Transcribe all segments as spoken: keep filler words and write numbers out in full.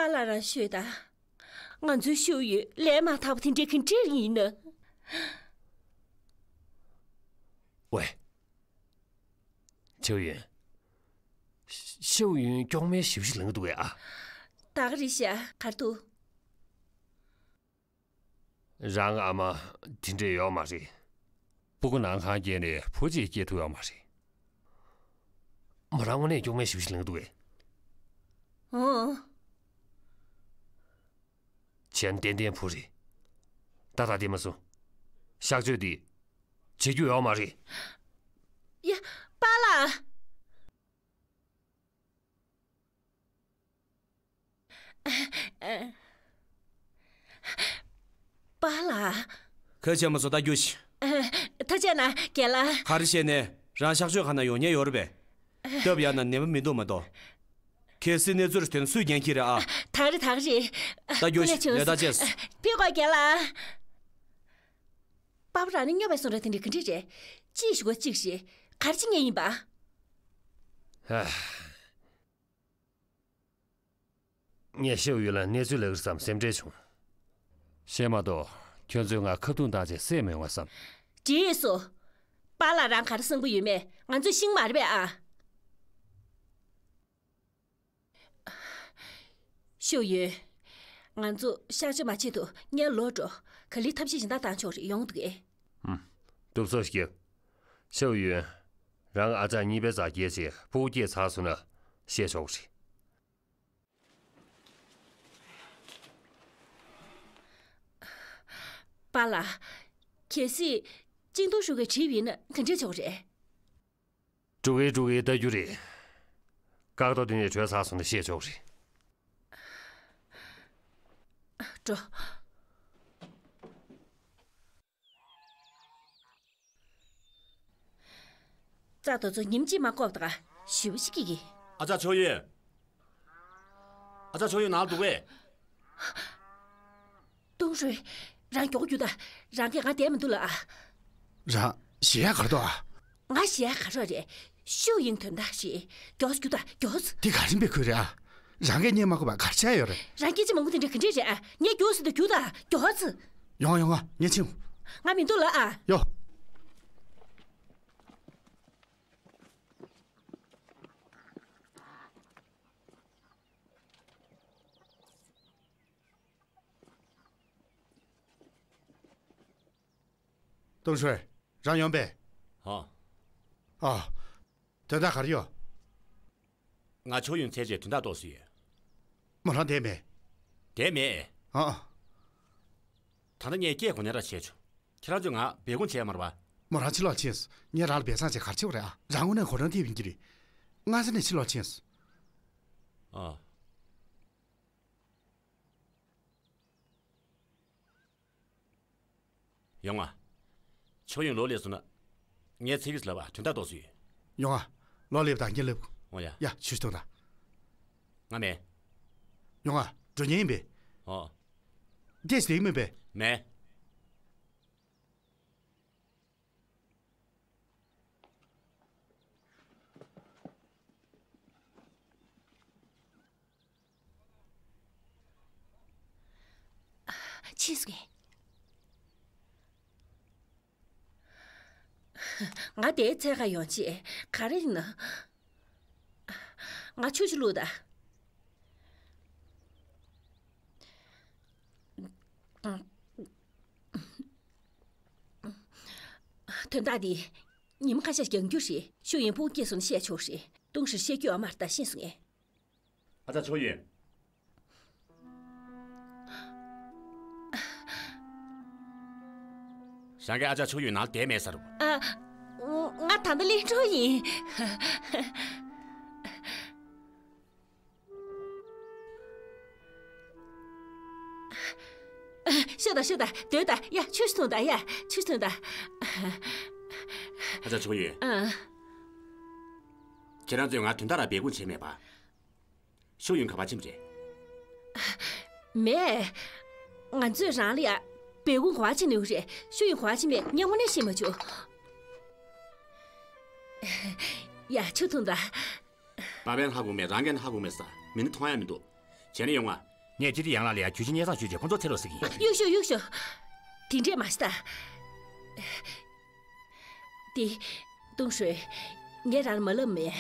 པཱ་ལགས་རང་ཤོད་དང་། ང་ཚོའི་ཤོ་ཡུན་ལས་མ་ཐག་པ་དེ་འདྲའི་ག་འདྲ་ཡིན་ན། ཝེ། ཤོ་ཡུན། ཤོ་ཡུན་སྐྱོག་མེ་ཞེ་པོ་ཞིག་ལངས་འདུག་གས་ཨ། ད་ག་རེད་ཤག་ག་རེ་འདུག་རང་ཨ་མ་དེ་འདྲས་ཡོད་མ་རེད། སྤུ་གུ་ནང་ཁང་བསྐྱལ་ནས་བུ་གཅིག་སྐྱེ་ཐུབ་ཡོད་མ་རེད། མོ་རང་དངོས་གནས་སྐྱོག་མེ་ཞེ་པོ་ཞིག་ལངས་འདུག་གས། ཨོ། བྱས་ན་ཏན་ཏན་བུ་རེད། ད་ད་དེ་མ་སོང་། གཤག་བཅོས་འདི་བྱེད་རྒྱུ་ཡོད་མ་རེད། ཡ། པཱ་ལགས། པཱ་ལགས། ཁ་ཆེ་མ་བཟོ་ད་རྒྱུ་ཞིག་ཐ་ཆད་ན་རྒན་ལགས། ག་རེ་བྱས་ནས་རང་གཤག་བཅོས་ཁང་ནང་ཡོང་ཉེན་ཡོད་རེད་པས། སྟབས་ཡག་ན་ནད་པ་མི་འདུག་མ་གཏོགས། གལ་སྲིད་གནས་ཚུལ་དེ་ནི་སུས་འགན་འཁྱེར་རེད་ཨ། ད་ག་རེད་ད་ག་རེད། ད་རྒྱུ་ཞིག་ལས་ད་ཅེས། ཕི་གོ་རྒན་ལགས། པཱ་ཕ་རང་ནི་སྨྱོ་བའི་སོང་ར་དེ་འདྲ་ག་འདྲ་རེད། གཅིག་ཞུ་ག་གཅིག་ཞེས་ག་རེ་བྱེད་ངེས་ཡིན་པ། ཧ། ངས་ཤོ་ཡུན་ལ་གནས་ཚུལ་ལབ་ཀྱི་རེད་བསམ་སེམས་ཁྲལ་བྱུང་། བཤད་མ་གཏོགས་ཁྱོད་ཚོས་ང་ཁ་རྡུང་བཏང་བྱས་བསད་མི་ཡོང་བ་བསམ། འགྲིག་སོང་། པཱ་ལགས་རང་ག་རེ་བསམ་གྱི་ཡོད་མེད་ང་ཚོས་ཤེས་ཀྱི་མ་རེད་པས་ཨ། ཤོ་ཡུན། ང་ཚོ་གཤག་བཅོས་མ་བྱེད་དུས་ངས་ལོག་འགྲོ། ག་ལེར་ཐབས་ཤེས་གཞན་དག་བཏང་ཆོག་རེད། ཡོང་འདུག་གས། ཧུམ། གཏུབ་སོ་ཞིག་ཤོ་ཡུན། རང་ཨ་ཅག་གཉིས་པའི་རྩ་རྒྱས་བྱས་ཕྲུ་གུ་སྐྱེས་ཚར་སོང་ན་བཤད་ཆོག་གི་རེད། པཱ་ལགས། གལ་སྲིད་ཅིང་ཏུང་ཧྲུའུ་གིས་བྲིས་པ་ཡིན་ན་ག་འདྲས་ཆོག་རེད། འགྲོ་གི་འགྲོ་གི་ལྟ་རྒྱུ་རེད། བཀག་རྡོ་དེ་ནས་བྲོས་ཚར་སོང་ན་བཤད་ཆོག་རེད། འགྲོ། རྩ་དོ་ཚོ་ཉིན་གཅིག་མ་བཀོག་དང་ཞེ་པོ་ཞིག་སྐྱིད་ཀྱི། ཨ་ཅག་ཆོས་ཡོད། ཨ་ཅག་ཆོས་ཡོད་ནང་ལ་འདུག་གས། ཏུང་ཧྲུའེ། རང་མགྱོགས་རྒྱུགས་དང་། རང་གིས་ང་བསྡད་མི་འདུག་ལ་ཨ། རང་ཞེད་ཡག་ག་རེ་འདུག་ཨ། ང་ཞེད་ཡག་ག་རེ་རེད། ཤོ་ཡུན་དོན་དག་རེད། མགྱོགས་རྒྱུགས་དང་མགྱོགས། དེ་ག་རེ་འབད་དགོས་རེད་ཨ། རང་གིས་བརྙས་མ་དགོས་པ་ག་རེ་བྱས་ཡོད་རེད། རང་སྐད་ཆ་མང་པོ་དེ་འདྲ་ག་འདྲས་རེད་ཨ། ངས་མགྱོགས་ཟེར་དུས་རྒྱུགས་དང་མགྱོགས། ཡོང་ང་ཡོང་ང་ངས་ཕྱིན། ང་མི་འདུག་ལ་ཨ། ཡོ། ཏུང་ཧྲུའེ། རང་ཡོང་པས། ཨ། ཨ། དོན་དག་ག་རེ་ཡོད། ང་ཆོས་ཡོན་བཙལ་བྱས་དོན་དག་རྟོགས་སུ་ཡོད། མོ་རང་བསྡད་མེད། བསྡད་མེད། ཨ། ད་ལྟ་ངས་སྐད་གོ་ནས་ར་བྱས་བྱུང་། ཁྱེད་རང་ཚོས་ང་སྦས་སྐུང་བྱས་མ་རེད་པ། མོ་རང་ཕྱི་ལོགས་ཕྱིན་སོང་། ངས་རང་ལ་སྦས་གསང་བྱས་ག་རེ་བྱེད་དགོས་རེད་ཨ། རང་དངོས་གནས་གོ་རང་ཐེབས་ཡིན་གྱི་རེད། སྔ་ས་ནས་ཕྱི་ལོགས་ཕྱིན་སོང་། ཨ། ཡོང་ང་། ཆོས་ཡོན་ལོག་སླེབས་སོང་ན། ངས་ཚིག་གིས་ལབ་པ་དོན་དག་རྟོགས་སུ་ཡོད། ཡོང་ང་། ལོག་སླེབས་དང་ངས་ལབ། འོ་ཡ། ཡ་ཆུ་ཞིག་འཐུང་དང་། ང་མེད། ཡོང་ང་། འགྲོ་མཁན་ཡིན་པས། ཨོ། བལྟས་བསྡད་ཀྱི་མིན་པས། མེད། ཕྱིས་སུ་ང་དེའི་འཚོལ་ག་ཡོང་ཆེད་ག་རེ་ཡིན་ན། ང་ཆུ་ཞིག་བླུགས་དང་། དོན་དག་འདི་ཉི་མ་ཁ་ཤས་ཀྱང་རྒྱུ་རེད། ཤོ་ཡོན་ཕྲུ་གུ་སྐྱེས་སོང་ན་བཤད་ཆོག་རེད། ཏུང་ཧྲུའེ་བཤད་རྒྱུ་ཡོད་མ་རེད་ད། ཤེས་སོང་ངས། ཨ་ཅག་ཆོས་ཡོན། རང་གིས་ཨ་ཅག་ཆོས་ཡོན་ནང་བསྡད་མེད་ཟེར་རོ། ཨ། ང་ད་ལྟ་གླིང་གྲོང་ཡིན། ཤོད་དང་ཤོད་དང་། སྡོད་དང་། ཡ་ཆུ་ཞིག་འཐུང་དང་། ཡ་ཆུ་ཞིག་འཐུང་དང་། ཨ་ཅག་ཆོས་ཡོན། ཨ། ཁྱེད་རང་ཚོས་ང་དོན་དག་རང་སྦས་སྐུང་བྱས་མེད་པ། ཤོ་ཡོན་ག་པར་ཕྱིན་པ་རེད། མེད། ང་ཚོས་རང་ལ་ཡ་སྦས་སྐུང་ག་པར་ཕྱིན་ཡོད་རེད། ཤོ་ཡོན་ག་པར་ཕྱིན་པ་ངས་དངོས་གནས་ཤེས་མ་བྱུང་། ཡ་ཆུ་འཐུང་དང་། པ་ཕས་ཧ་གོ་མེད། རང་གིས་ཧ་གོ་མེད་ས། མི་ནི་མཐོང་ཡ་མི་འདུག་བྱས་ན་ཡོང་ང་ ངས་ཅི་ཏི་ཡང་ལགས་ལ་ཡ་གྱོད་གཞི་སྙན་སེང་ཞུས་རྗེས་ཁོ་ཚོར་འཚོལ་རོགས་ཟེར་གྱི་ཡིན། གཡུག་ཞོག་གཡུག་ཞོག་དེ་འདྲས་མ་བྱེད་ད། དེ། ཏུང་ཧྲུའེ། ངས་རང་ལ་མ་ལབ་མེད།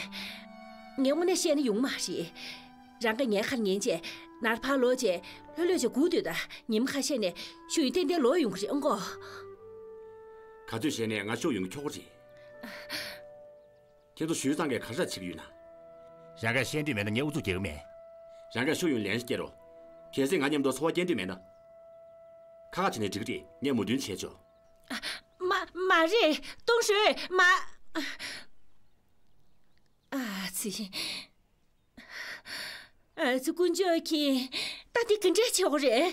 ངས་དངོས་གནས་བཤད་ན་ཡོང་མ་རེད། རང་གིས་ངའི་ཁ་ལ་ཉན་བྱས་ནར་ཕར་ལོག་བྱས་ལྷོད་ལྷོད་བྱས་སྒུག་སྡོད་ད། ཉི་མ་ཁ་ཤས་ནས་ཤོ་ཡུན་ཏན་ཏན་ལོག་ཡོང་གི་རེད་ཨང་གོ། ག་ཚོད་བྱས་ནས་ང་ཤོ་ཡུན་གྱི་ཁྱོ་ག་རེད། ཁྱེད་ཚོ་ཞུས་ཙང་གས་ག་རེ་བྱེད་ཀྱི་ཡོད་ན། རང་གིས་བཤད་འདོད་མེད་ན་ངས་ཨུ་ཚུགས་རྒྱག་གི་མེད། རང་གིས་ཤོ་ཡུན་ལན་ཞིག་སྐྱེལ་རོགས། གལ་སྲིད་ང་མཉམ་དུ་འཚོ་བ་སྐྱེལ་འདོད་མེད་ན། ཁ་ཁ་བྱས་ནས་འགྲིག་གི་རེད། ངས་མོས་མཐུན་བྱས་ཆོག་མ་མ་རེད་ཏུང་ཧྲུའེ་མ། ཨ་ཙི། ཨ་ཙི་དཀོན་མཆོག་མཁྱེན། ད་དེ་ག་འདྲས་བྱེད་དགོས་རེད།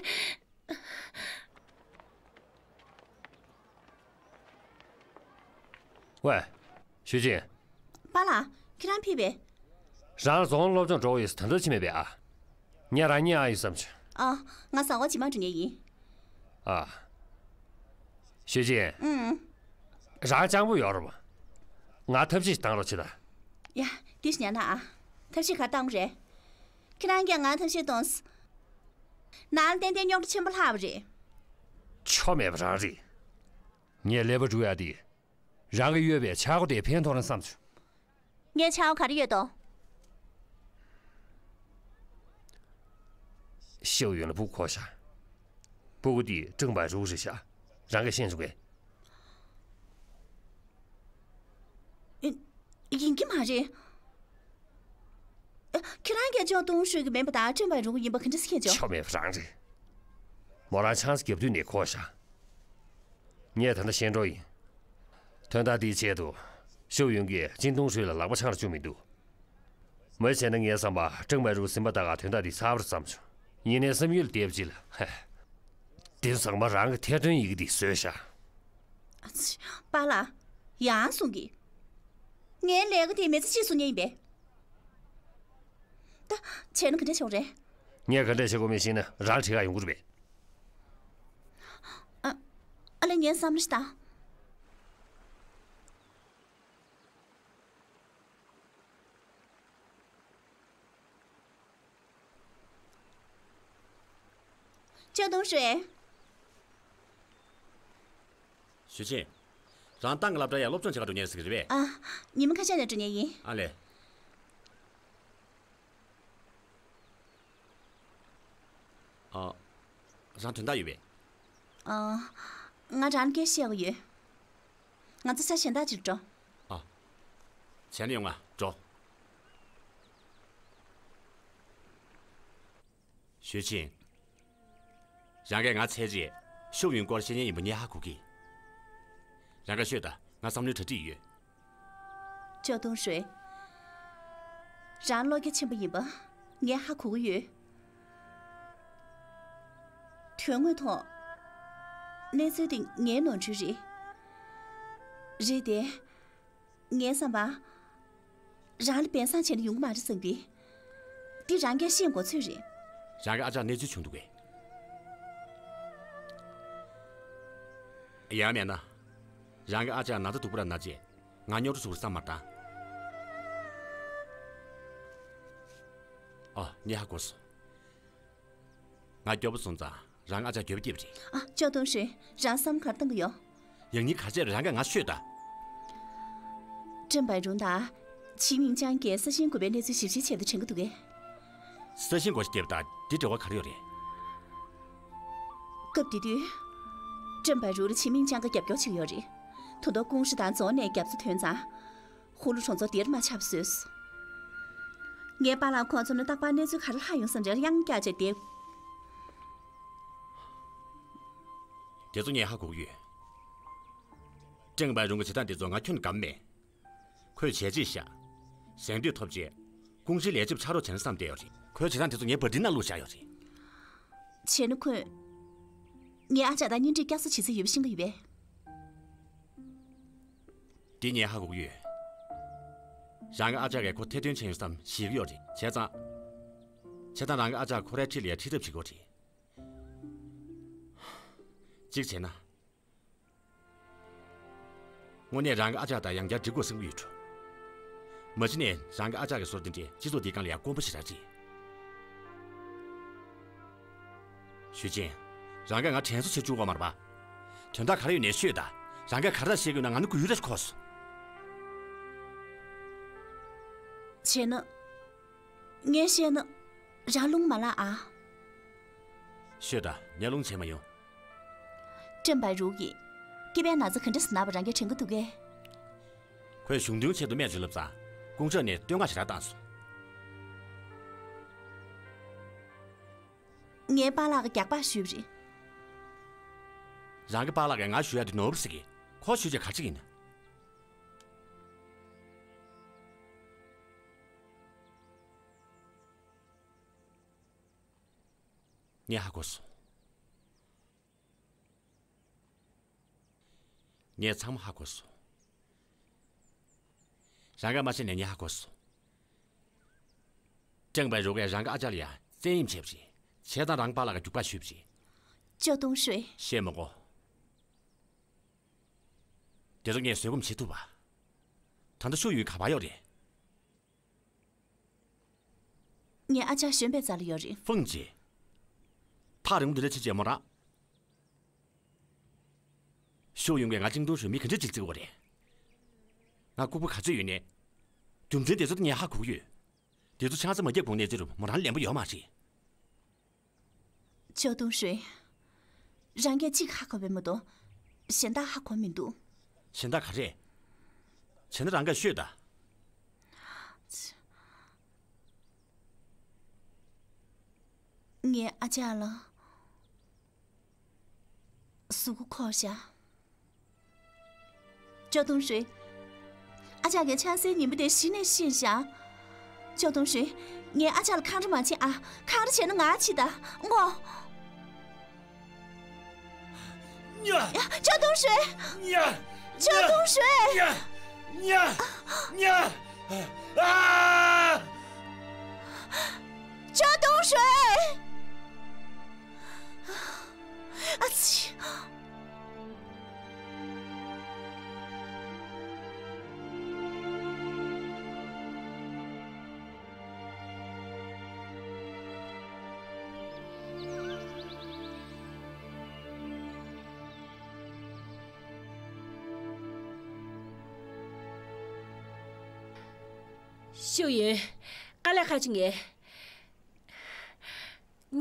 ཝེ། ཞུས་ཅིན། པཱ་ལགས། ཁྱེད་རང་ཕེབས་པས། རང་རྫོང་སློབ་སྦྱོང་འགྲོ་འོས་ད་ལྟ་ཕྱིན་མེད་པས་ཨ། ངས་རང་ཉིད་ཨ་ཡིན་བསམ་བྱུང་། ཨ། ང་གཟའ་འཁོར་རྗེས་མ་འགྲོ་མཁན་ཡིན། ཨ། ཞུས་ཅིན། ཨུམ། རང་སྤྱང་པོ་ཡོད་རེད་པ། ང་ཐབས་ཤེས་ཤིག་བཏང་རོགས་བྱེད་ད། ཡ། འདི་ཉན་ན་ཨ། ཐབས་ཤེས་ག་བཏང་རེད། ཁྱེད་རང་གིས་ང་ཐབས་ཤེས་གཏོང་། ནང་ཏན་ཏན་རྙོག་དྲ་ཆེན་པོ་ལྷག་པ་རེད། ཆོ་མེད་པ་རང་རེད། ངས་ཀླད་པ་འགྲུལ་ཡག་དེ། རང་གིས་གཡོལ་བའི་ཆག་སྒོ་དེ་ཕན་ཐོགས་ན་བསམ་བྱུང་། ངས་ཆག་སྒོ་ག་རེ་གཡོལ་ཏོ། ཤོ་ཡུན་ལ་སྤུ་གུ་འཁོར་ཤག་སྤུ་གུ་དེ་ཀྲང་པའི་རུའུ་རེད་ཤག་རང་གིས་ཤེས་བྱུང་གས། ཡིན་གྱི་མ་རེད། ཁྱེད་རང་གིས་ཅོ་ཏུང་ཧྲུའེ་གི་མིན་པ་དང་ཀྲང་པའི་རུའུ་ཡིན་པ་ག་འདྲས་ཤེས་བྱུང་། ཆོ་མེད་པ་རང་རེད། མོ་རང་ཆང་ས་རྒྱབ་དུས་ནས་འཁོར་ཤག་ངས་ད་ལྟ་ཤེས་འགྲོ་ཡིན། དོན་དག་འདིའི་ཆེད་དུ་ཤོ་ཡུན་གྱིས་ཅིན་ཏུང་ཧྲུའེ་ལ་ལག་པ་འཆང་ར་བཅུག་མི་འདུག་མོས་བྱས་ན་ངའི་བསམ་པར་ཀྲང་པའི་རུའུ་སེམས་པ་ལྟ་ག་དོན་དག་འདི་ཚར་བར་བསམ་བྱུང་། ཡིན་ནའི་བསམ་ཡུལ་དེབ་ཅིག་ལ། ཧེ། དེ་ཚང་མ་རང་གི་ཐལ་འདོན་ཡི་གེ་འདི་བཟོས་ཤག་ཨ་ཙི། པཱ་ལགས། ཡང་གསུང་གི། ངའི་ལས་ཀ་དེ་མི་ཚེ་གཅིག་གསུང་མཁན་ཡིན་པས། ད། བྱས་ན་ག་འདྲས་བྱེད་དགོས་རེད། ངས་ག་འདྲས་བྱེད་དགོས་མིན་ཤེས་ན་རང་གྲི་ཁ་ཡོང་གི་རེད་པས། ཨ། ཨ་ལས་ངས་བསམ་བློ་ཞིག་བཏང་། ཅོ་ཏུང་ཧྲུའེ། ཞུས་ཅིན། རང་ཏང་གི་སློབ་གྲྭ་ཡར་སློབ་སྦྱོང་བྱེད་ག་འགྲོ་མཁན་ཟིག་རེད་པས། ཨ། ཉི་མ་ཁ་ཤས་ནས་འགྲོ་མཁན་ཡིན། ཨ་ལས། ཨ། རང་དོན་དག་ཡོད་པས། ཨ། ང་རང་ལ་སྐད་ཆ་བཤད་དགོས་ཡོད། ང་ཚོ་ས་གཞན་དག་ཅིག་འགྲོ། ཨ། བྱས་ན་ཡོང་ང་འགྲོ། ཞུས་ཅིན། རང་གིས་ང་འཚོལ་རྗེས་ཤོ་ཡུན་སྐོར་བཤད་མཁན་ཡིན་པ་ངས་ཧ་གོ་གི། རང་གིས་ཤོད་དང་། ང་བསམ་བློའི་གྲ་སྒྲིག་ཡོད། ཅོ་ཏུང་ཧྲུའེ། རང་བློ་རྒྱ་ཆེན་པོ་ཡིན་པ་ངས་ཧ་གོ་གི་ཡོད། དོན་དངོས་ཐོག་གནས་ཚུལ་དེ་ངའི་ནོར་འཁྲུལ་རེད། རེད་དེ། ངའི་བསམ་པར། རང་ལ་སྦས་གསང་བྱས་ན་ཡོང་གི་མ་རེད་བསམ་གི། འདི་རང་གིས་ཤེས་དགོས་ཚོད་རེད། རང་གི་ཨ་ཅག་གནས་ཚུལ་བྱུང་འདུག་གས། ཡང་མིན་ན། རང་གི་ཨ་ཅག་ན་ཚ་སྡུག་པོ་ར་ན་རྗེས་ང་རྙོག་དྲ་བཟོ་དགོས་བསམ་མ་བཏང་། ཨ། ངས་ཧ་གོ་སོང་། ང་སྐྱོ་པོ་སོང་ཙང་རང་ཨ་ཅག་འགྱོད་པ་སྐྱེས་པ་རེད། ཨ། ཅོ་ཏུང་ཧྲུའེ། རང་བསམ་ག་རེ་བཏང་གི་ཡོད། ཡང་སྙིང་ག་རེ་བྱས་པ་རང་གིས་ང་ཤོད་དང་། ཀྲེན་པའེ་རུང་དང་། ཆི་མིང་ཅང་གིས་ས་ཞིང་དགོས་པའི་གནས་ཚུལ་ཞིབ་བཤེར་བྱེད་དུ་དྲན་གྱི་འདུག་གས། ས་ཞིང་བགོ་བཤའ་བརྒྱབ་པ་དང་འདི་འབྲེལ་བ་ག་རེ་ཡོད་རེད། སྐབས་དེ་དུས། ཀྲེན་པའེ་རུང་ལ་ཆི་མིང་ཅང་གིས་རྒྱབ་སྐྱོར་བྱེད་ཀྱི་ཡོད་རེད། ད་དུང་ཀུང་ཧྲི་དང་རྫོང་ནས་རྒྱབ་གསོ་ཐོན་ཙང་། ཧུ་ལུ་གྲོང་ཚོ་འདིར་མ་ཆགས་པ་བཟོས་སོང་། ངའི་པཱ་ལགས་ཁོང་ཚོ་ནས་རྟག་པར་གནས་ཚུལ་ག་རེ་ལྷག་ཡོང་བསམ་རེ་གཡང་བཀྱག་བྱས་བསྡད། དེ་ཚོ་ངས་ཧ་གོ་གི་ཡོད། ཀྲེན་པའེ་རུང་གི་བྱེད་སྟངས་དེ་ཚོ་ང་ཁྱོན་ནས་དགའ་མེད། ཁོས་བྱས་རྗེས་བཞག་གཟེངས་བསྟོད་ཐོབ་རྗེས། ཀུང་ཧྲི་ལས་བྱེད་པ་ཆགས་རོགས་བྱས་ན་བསམ་བསྡད་ཡོད་རེད། ཁོའི་བྱེད་སྟངས་དེ་ཚོ་ངའི་བར་དིའི་ནང་བླུགས་བཞག་ཡོད་རེད། བྱས་ན་ཁོས། ངའི་ཨ་ཅག་དང་གཉེན་སྒྲིག་བསྐྱར་གསོ་བྱེད་ས་ཡོད་པ་ཤེས་ཀྱི་ཡོད་པས། འདི་ངས་ཧ་གོ་གི་ཡོད། རང་གི་ཨ་ཅག་གིས་ཁོ་ཐེར་འདོན་བྱས་ཡོད་བསམ་ཞེད་ཀྱི་ཡོད་རེད། བྱས་ཙང་། བྱས་ཙང་རང་གི་ཨ་ཅག་ཁོ་རའི་འཁྲིས་ལ་ཡ་ཁྲིད་ཐབས་བྱེད་དགོས་རེད། གཅིག་བྱས་ན། དངོས་གནས་རང་གི་ཨ་ཅག་དང་ཡང་བསྐྱར་འགྲིག་དགོས་བསམ་གྱི་ཡོད་འགྲོ། མ་གཞི་ནས་རང་གི་ཨ་ཅག་གི་བཟོ་འདྲ་དེ་འདྲས་སྤྱི་ཚོགས་འདིའི་སྒང་ལ་ཡང་དཀོན་པོ་ཞེ་དྲག་རེད། ཞུས་ཅིན། རང་གིས་ང་དྲན་གསོ་བྱེད་བཅུག་གོ་མ་རེད་པ། དོན་དག་ག་རེ་ཡོད་ནའི་ཤོད་ད། རང་གིས་ག་རེ་བཤད་དགོས་ན་ང་ནི་གུས་རེ་ཁོ་སོང་། བྱས་ན། ངས་བཤད་ན། རང་རླུང་མ་ལངས་ཨ། ཤོད་ད། ངས་རླུང་བྱེད་མ་ཡོང་། ཀྲེང་པའེ་རུའུ་ཡིས། སྐེད་པའི་ན་ཚ་ག་འདྲ་ཟེར་ན་བ་རང་གིས་དྲན་གྱི་འདུག་གས། ཁོས་གཞུང་དོན་ཆེད་དུ་སྨན་བཅོས་ལབ་ཙང་། ཀུང་ཀྲང་ནས་བསྟོད་བསྔགས་ཞེ་དྲག་བཏང་སོང་། ངའི་པཱ་ལགས་ཀྱིས་རྒྱག་པ་ཞུས་པ་རེད། རང་གི་པཱ་ལགས་ཀྱིས་ང་ཞུ་ཡ་དེ་ནོར་བུ་ཟེར་གི། ཁོ་ཞུ་བྱ་ག་ཅིག་ཡིན། ངས་ཧ་གོ་སོང་། ངས་ཚང་མ་ཧ་གོ་སོང་། རང་གིས་མ་བཤད་ནའི་ངས་ཧ་གོ་སོང་། ཀྲེང་པའེ་རུའུ་ཡིས་རང་གི་ཨ་ཅག་ལ་ཡ་བཙན་གཡེམ་བྱས་པ་རེད། བྱས་ཙང་རང་པཱ་ལགས་ཀྱིས་རྒྱུག་པ་ཞུས་པ་རེད། ཅོ་ཏུང་ཧྲུའེ། བཤད་མི་དགོས། དེ་ཚོ་ངས་བཟོད་སྒོམ་བྱེད་ཐུབ་པ། ད་ལྟ་ཤོ་ཡུན་ག་པར་ཡོད་རེད། ངའི་ཨ་ཅག་གཞོན་པའི་རྩ་ལ་ཡོད་རེད། ཧྥུང་ཅེ། ཐག་རིང་པོ་འདི་འདྲ་ཕྱིན་བྱས་མོ་རང་། ཤོ་ཡུན་གྱིས་ང་ཅིང་ཏུང་ཧྲུའེ་མི་ག་འདྲ་ཅིག་བརྩི་གི་ཡོད་རེད། ང་ལྐུགས་པ་ག་ཚོད་ཡོད་ནའི། རྒྱུ་མཚན་དེ་ཚོ་ངས་ཧ་གོ་གི་ཡོད། དེ་ཚོ་ཆང་ས་མ་རྒྱག་གོང་ནས་ཅི་རུང་མོ་རང་ལེན་པོ་ཡོད་མ་རེད། ཅོ་ཏུང་ཧྲུའེ། རང་གིས་གཅིག་ཧ་གོ་བ་མ་གཏོགས། གཞན་དག་ཧ་གོ་མི་འདུག་གཞན་དག་ག་རེ། བྱས་ན་རང་གིས་ཤོད་ད། ངའི་ཨ་ཅག་ལ་གཟུགས་པོ་འཁོར་བཞག་ཅོ་ཏུང་ཧྲུའེ། ཨ་ཅག་གིས་ཆང་སའི་ཉིན་མོ་དེ་གཞི་ནས་ཤེས་བཞག་ཅོ་ཏུང་ཧྲུའེ། ངས་ཨ་ཅག་ལ་འཁང་ར་མ་བྱེད་ཨ། འཁང་ར་བྱས་ན་ང་འཆི་ད་ངོ་། ཉ། ཅོ་ཏུང་ཧྲུའེ། ཉ། ཅོ་ཏུང་ཧྲུའེ། ཉ། ཉ། ཉ། ཨ། ཅོ་ཏུང་ཧྲུའེ། ཨ་ཙི། ཤོ་ཡུན། དཀའ་ལས་ཁག་ཅིག་ངས།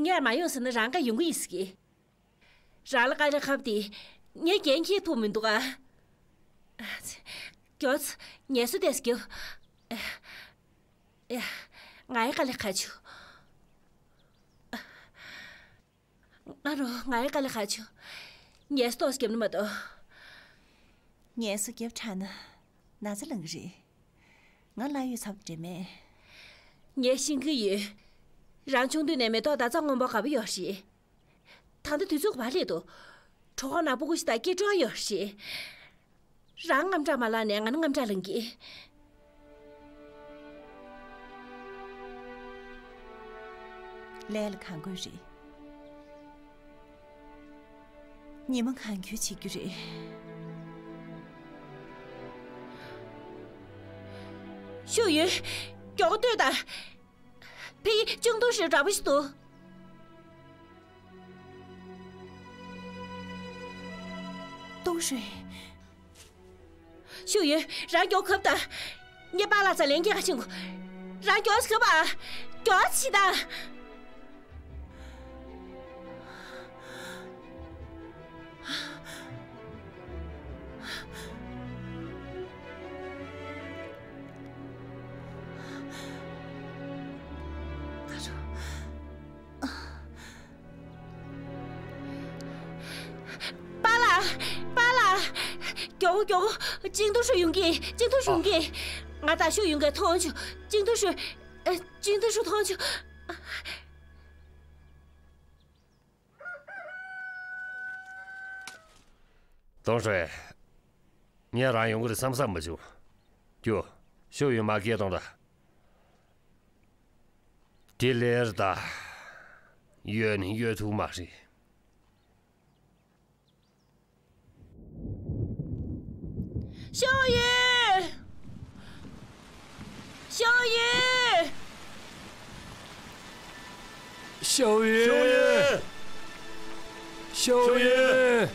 ངས་མ་ཡོང་ཟེར་ན་རང་ག་ཡོང་གི་ཡིན་ཟེར་གི། རང་ལ་དཀའ་ལས་ཁག་པ་དེ་ངས་འགན་འཁྱེར་ཐུབ་མི་འདུག་ཨ། མགྱོགས་ཙམ་ངལ་གསོ་ཏོག་ཙམ་རྒྱོབ། ཡ། ངའི་དཀའ་ལས་ཁག་བྱུང་། ཨ་རོ། ངའི་དཀའ་ལས་ཁག་བྱུང་། ངལ་གསོ་ཏོག་ཙམ་རྒྱབ་ན་མ་གཏོགས། ངལ་གསོ་རྒྱབ་དྲགས་ན་ན་ཚ་ལངས་གི་རེད། ང་ལ་ཡོད་ཚབ་འདྲེ་མེད། ངས་ཤེས་ཀྱི་ཡོད། རང་ཆུང་དུས་ནས་མེ་ཏོག་དང་རྩྭ་སྔོན་པོ་དགའ་པོ་ཡོད་རེད། ད་ལྟ་དུས་ཚོད་ག་པར་སླེབས་འདུག་གྲོད་ཁོག་ན་སྤུ་གུ་ཞིག་དང་སྐྱིད་གྲོགས་ཡོད་རེད། རང་དངངས་སྐྲག་མ་ལངས་ནས་ང་ནི་དངངས་སྐྲག་ལངས་གི། ལས་ལ་གང་དགོས་རེད། ཉི་མ་གང་འཁྱོལ་བྱེད་རྒྱུ་རེད། ཤོ་ཡུན། མགྱོགས་པོ་ལྟོས་དང་། ཕ་གིར་ཅིང་ཏུང་ཧྲུའེ་འདྲ་པོ་ཞིག་འདུག་ཏུང་ཧྲུའེ། ཤོ་ཡུན། རང་མགྱོགས་གབ་དང་། ངའི་པཱ་ལགས་རྩར་ལན་རྒྱག་ག་ཕྱིན་དགོས། རང་མགྱོགས་གབ་ཨ། མགྱོགས་བྱེད་དང་། པཱ་ལགས། པཱ་ལགས། མགྱོགས་པོ་མགྱོགས་པོ། ཅིང་ཏུང་ཧྲུའེ་ཡོང་གི། ཅིང་ཏུང་ཧྲུའེ་ཡོང་གི། ང་དང་ཤོ་ཡུན་གྱིས་མཐོང་བྱུང་། ཅིང་ཏུང་ཧྲུའེ། ཨ། ཅིང་ཏུང་ཧྲུའེ་མཐོང་བྱུང་། ཏུང་ཧྲུའེ། ངས་རང་ཡོང་གི་རེད་བསམ་བསམ་མ་བྱུང་། ཀྱོ། ཤོ་ཡུན་མ་སྐད་གཏོང་དང་། དེ་ལས་ད། གཡོལ་ནི་གཡོལ་ཐུབ་མ་རེད། ཤོ་ཡུན། ཤོ་ཡུན། ཤོ་ཡུན། ཤོ་ཡུན། ཤོག་ཡོན།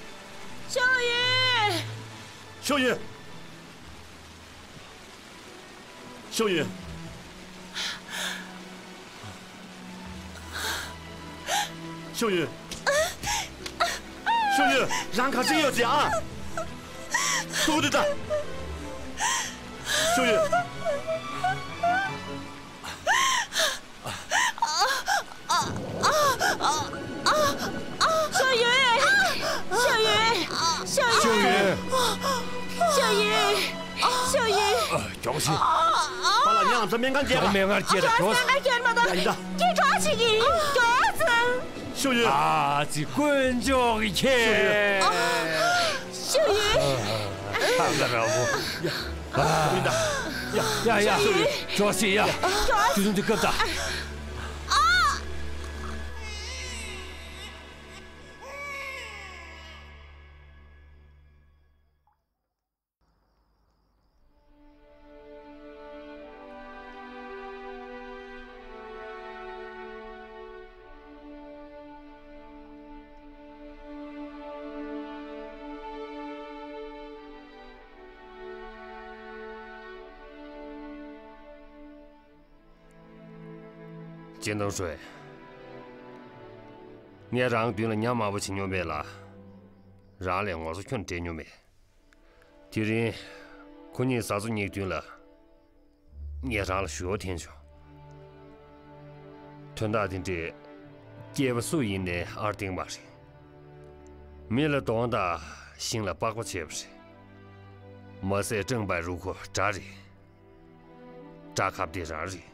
ཤོག་ཡོན། ཤོག་ཡོན། ཤོག་ཡོན། ཤོག་ཡོན། ཤོག་ཡོན། རང་ག་བྱེད་ཡོད་ཅེ་ཨ། ཐུག་འདི་ལྟ། ཤོག་ཡོན། ཤོག་ཡོན། ཤོག་ཡོན། ཤོག་ཡོན། ཤོག་ཡོན། ཤོག་ཡོན། ཨ། མགྱོགས་ཤིག་པ་ལགས་ཉང་ཚ་སྨན་ཁང་བརྒྱད་ལ། སྨན་ཁང་བརྒྱད་ལ་མགྱོགས། སྨན་ཁང་བརྒྱད་མ་གཏོགས། ཡ་ཡིན་ད། སྐྱིད་གྲོགས་ཤིག་གིས་མགྱོགས་ཙང་། ཤོག་ཡོན། ཨ་ཙི་དཀོན་མཆོག་གི་ཁྱེད། ཤོག་ཡོན། ཨ། ཐང་ག་ར་བོ། ཡ་ཡིན་ད། ཡ་ཡ་ཡ། ཤོག་ཡོན། མགྱོགས་ཤིག་ཡ། མགྱོགས། དུས་ཚོད་འདི་སྐབས་ད། ཅིན་ཏུང་ཧྲུའེ། ངས་རང་མདུན་ལ་ཉམས་དམའ་པོ་བྱེད་མྱོང་མེད་ལ། རང་ལས་ངོ་ཚ་ཁྱོན་ནས་བྲལ་མྱོང་མེད། དེ་རིང་ཁོ་གཉིས་བཟའ་ཚོ་གཉིས་མདུན་ལ་ངས་རང་ལ་ཞུ་བ་འཐེན་བྱུང་། དོན་དག་དེ་འདྲས་སྐྱེས་པ་སུ་ཡིན་ནའི་ཨར་འདིང་མ་རེད། མི་ལ་གདོང་དང་ཤིང་ལ་པགས་པ་བྱས་པ་རེད། མ་ཟད་ཀྲང་པའེ་རུ་ཁོ་དགྲ་རེད། དགྲ་ཁ་གཏད་རང་རེད།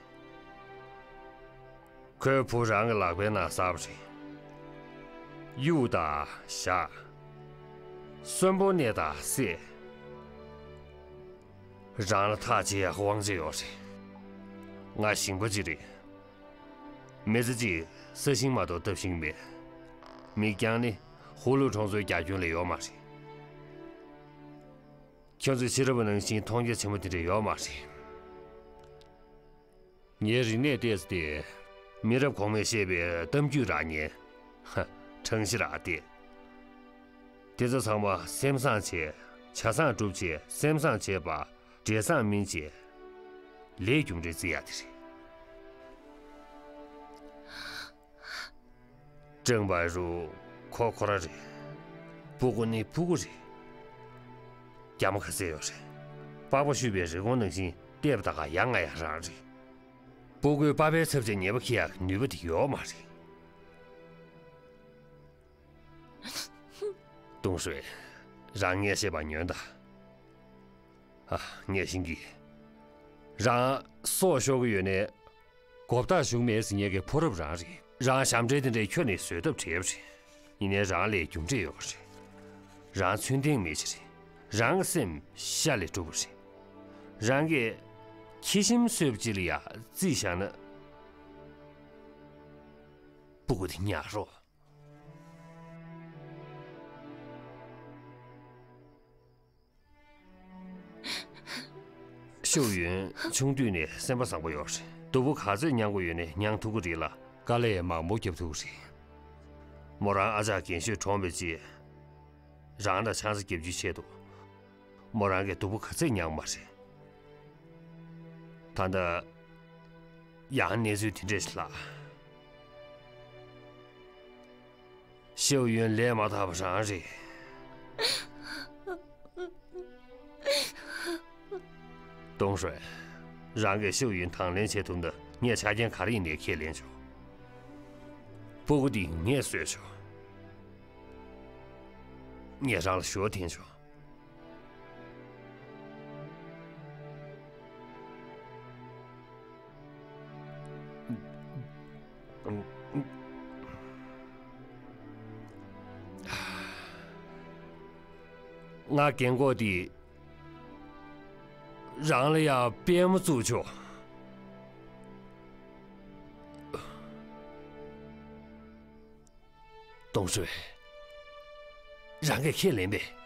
ཁོའི་བུ་རང་གི་ལག་པའི་ནང་བཟའ་བ་རེད། གཡུ་དང་ཞྭ། གསོན་པོ་ནས་དང་བསད། རང་ལ་ཐག་བཅད་ཡག་དབང་ཆ་ཡོད་རེད། ང་ཞིང་པ་ཅིག་རེད། མི་ཚེ་གཅིག་ས་ཞིང་མ་གཏོགས་བཏབ་ཤེས་ཀྱི་མེད། མིག་རྒྱང་ནི་ཧུ་ལུ་གྲོང་ཚོའི་རྒྱ་ཁྱོན་ལས་ཡོད་མ་རེད། ཁྱོད་ཚོས་ཕྱི་རབས་ནང་བཞིན་མཐོང་རྒྱ་ཆེན་པོ་དེ་འདྲ་ཡོད་མ་རེད། ངའི་རིག་གནས་ཏོག་ཙམ་དེ་མི་རབས་གོང་མས་བཤད་པའི་གཏམ་རྒྱུད་རང་ཉན། ཧ། གྲངས་གཞི་རང་བལྟས། དེ་ཚོ་ཚང་མ་སེམས་བཟང་བྱས། བྱ་བཟང་སྒྲུབ་བྱས། སེམས་བཟང་བྱས་པ། འབྲས་བཟང་སྨིན་བྱས། ལས་རྒྱུ་འབྲས་བརྩི་ཡག་དེ་རེད། ཀྲང་པའེ་རུ་ཁོ་ཁོ་ར་རེད། སྤུ་གུ་ནི་སྤུ་གུ་རེད། རྒྱ་མ་ག་ཚད་ཡོད་རེད། པགས་པ་བཤུས་པའི་རི་བོང་ནང་བཞིན་བལྟས་པ་ད་ག་ཡ་ང་ཡ་རང་རེད། སྤུ་གུའི་པགས་པའི་ཚབ་བྱས་ཉེས་པ་འཁྱེར་ཡག་ནུས་པ་དེ་ཡོད་མ་རེད། ཏུང་ཧྲུའེ། རང་ངས་བཤད་པ་ཉོན་དང་། ཨ། ངས་ཤེས་ཀྱི། རང་སྲོག་ཤོར་གྱི་ཡོད་ནའི། གོ་བརྡ་ཞུགས་མེད་ཟེར་མཁན་གྱི་ཕོ་རབ་རང་རེད། རང་ཞབས་འདྲེན་དེ་འདྲའི་ཁྱོན་ནས་བཟོད་ཐབས་བྲལ་བ་རེད། ཡིན་ནའི་རང་ལས་རྒྱུ་འབྲས་ཡོད་པ་རེད། རང་ཚུལ་ལྡན་མི་ཞིག་རེད། རང་གི་སེམས་ཤ་ལས་གྲུབ་པ་རེད། རང་གིས་ཁྱི་ཞིམ་བཟོས་པ་ཅིག་ལ་ཡ་རྩིས་བཞག་ན། སྤུ་གུ་དེ་ཉར་རོགས། ཤོག་ཡོན་ཆུང་དུས་ནས་སེམས་པ་བཟང་པོ་ཡོད་རེད། སྡུག་པོ་ག་ཚོད་མྱངས་དགོས་ཡོད་ནའི་མྱངས་ཐུབ་ཀྱི་རེད་ལ། དཀའ་ལས་མང་པོ་བརྒྱབ་ཐུབ་ཀྱི་རེད། མོ་རང་ཨ་ཅག་རྒན་ཤོས་གྲོངས་པའི་རྗེས། རང་ལ་ཆང་ས་བརྒྱབ་རྒྱུའི་ཆེད་དུ། མོ་རང་གིས་སྡུག་པོ་ག་ཚོད་མྱངས་པ་རེད། ད་ལྟ་ཡང་གནས་ཚུལ་དེ་འདྲ་ཞིག་ལྷག་ཤོག་ཡོན་ལས་མ་དག་པ་རང་རེད། ཏུང་ཧྲོན། རང་གིས་ཤོག་ཡོན་དང་ལེན་བྱེད་ཐུབ་ན་ངས་ཆ་རྐྱེན་ག་རེ་ཡིན་ནའི་ཁས་ལེན་ཆོག་སྤུ་གུ་འདི་ངས་གསོས་ཆོག་ངས་རང་ལ་ཞུ་བ་འཐེན་ཆོག་ང་རྒན་གོག་འདི་རང་ལ་ཡང་པད་མོ་བཙུགས་ཆོག་ཏུང་ཧྲོན། རང་གིས་ཁས་ལེན་པས།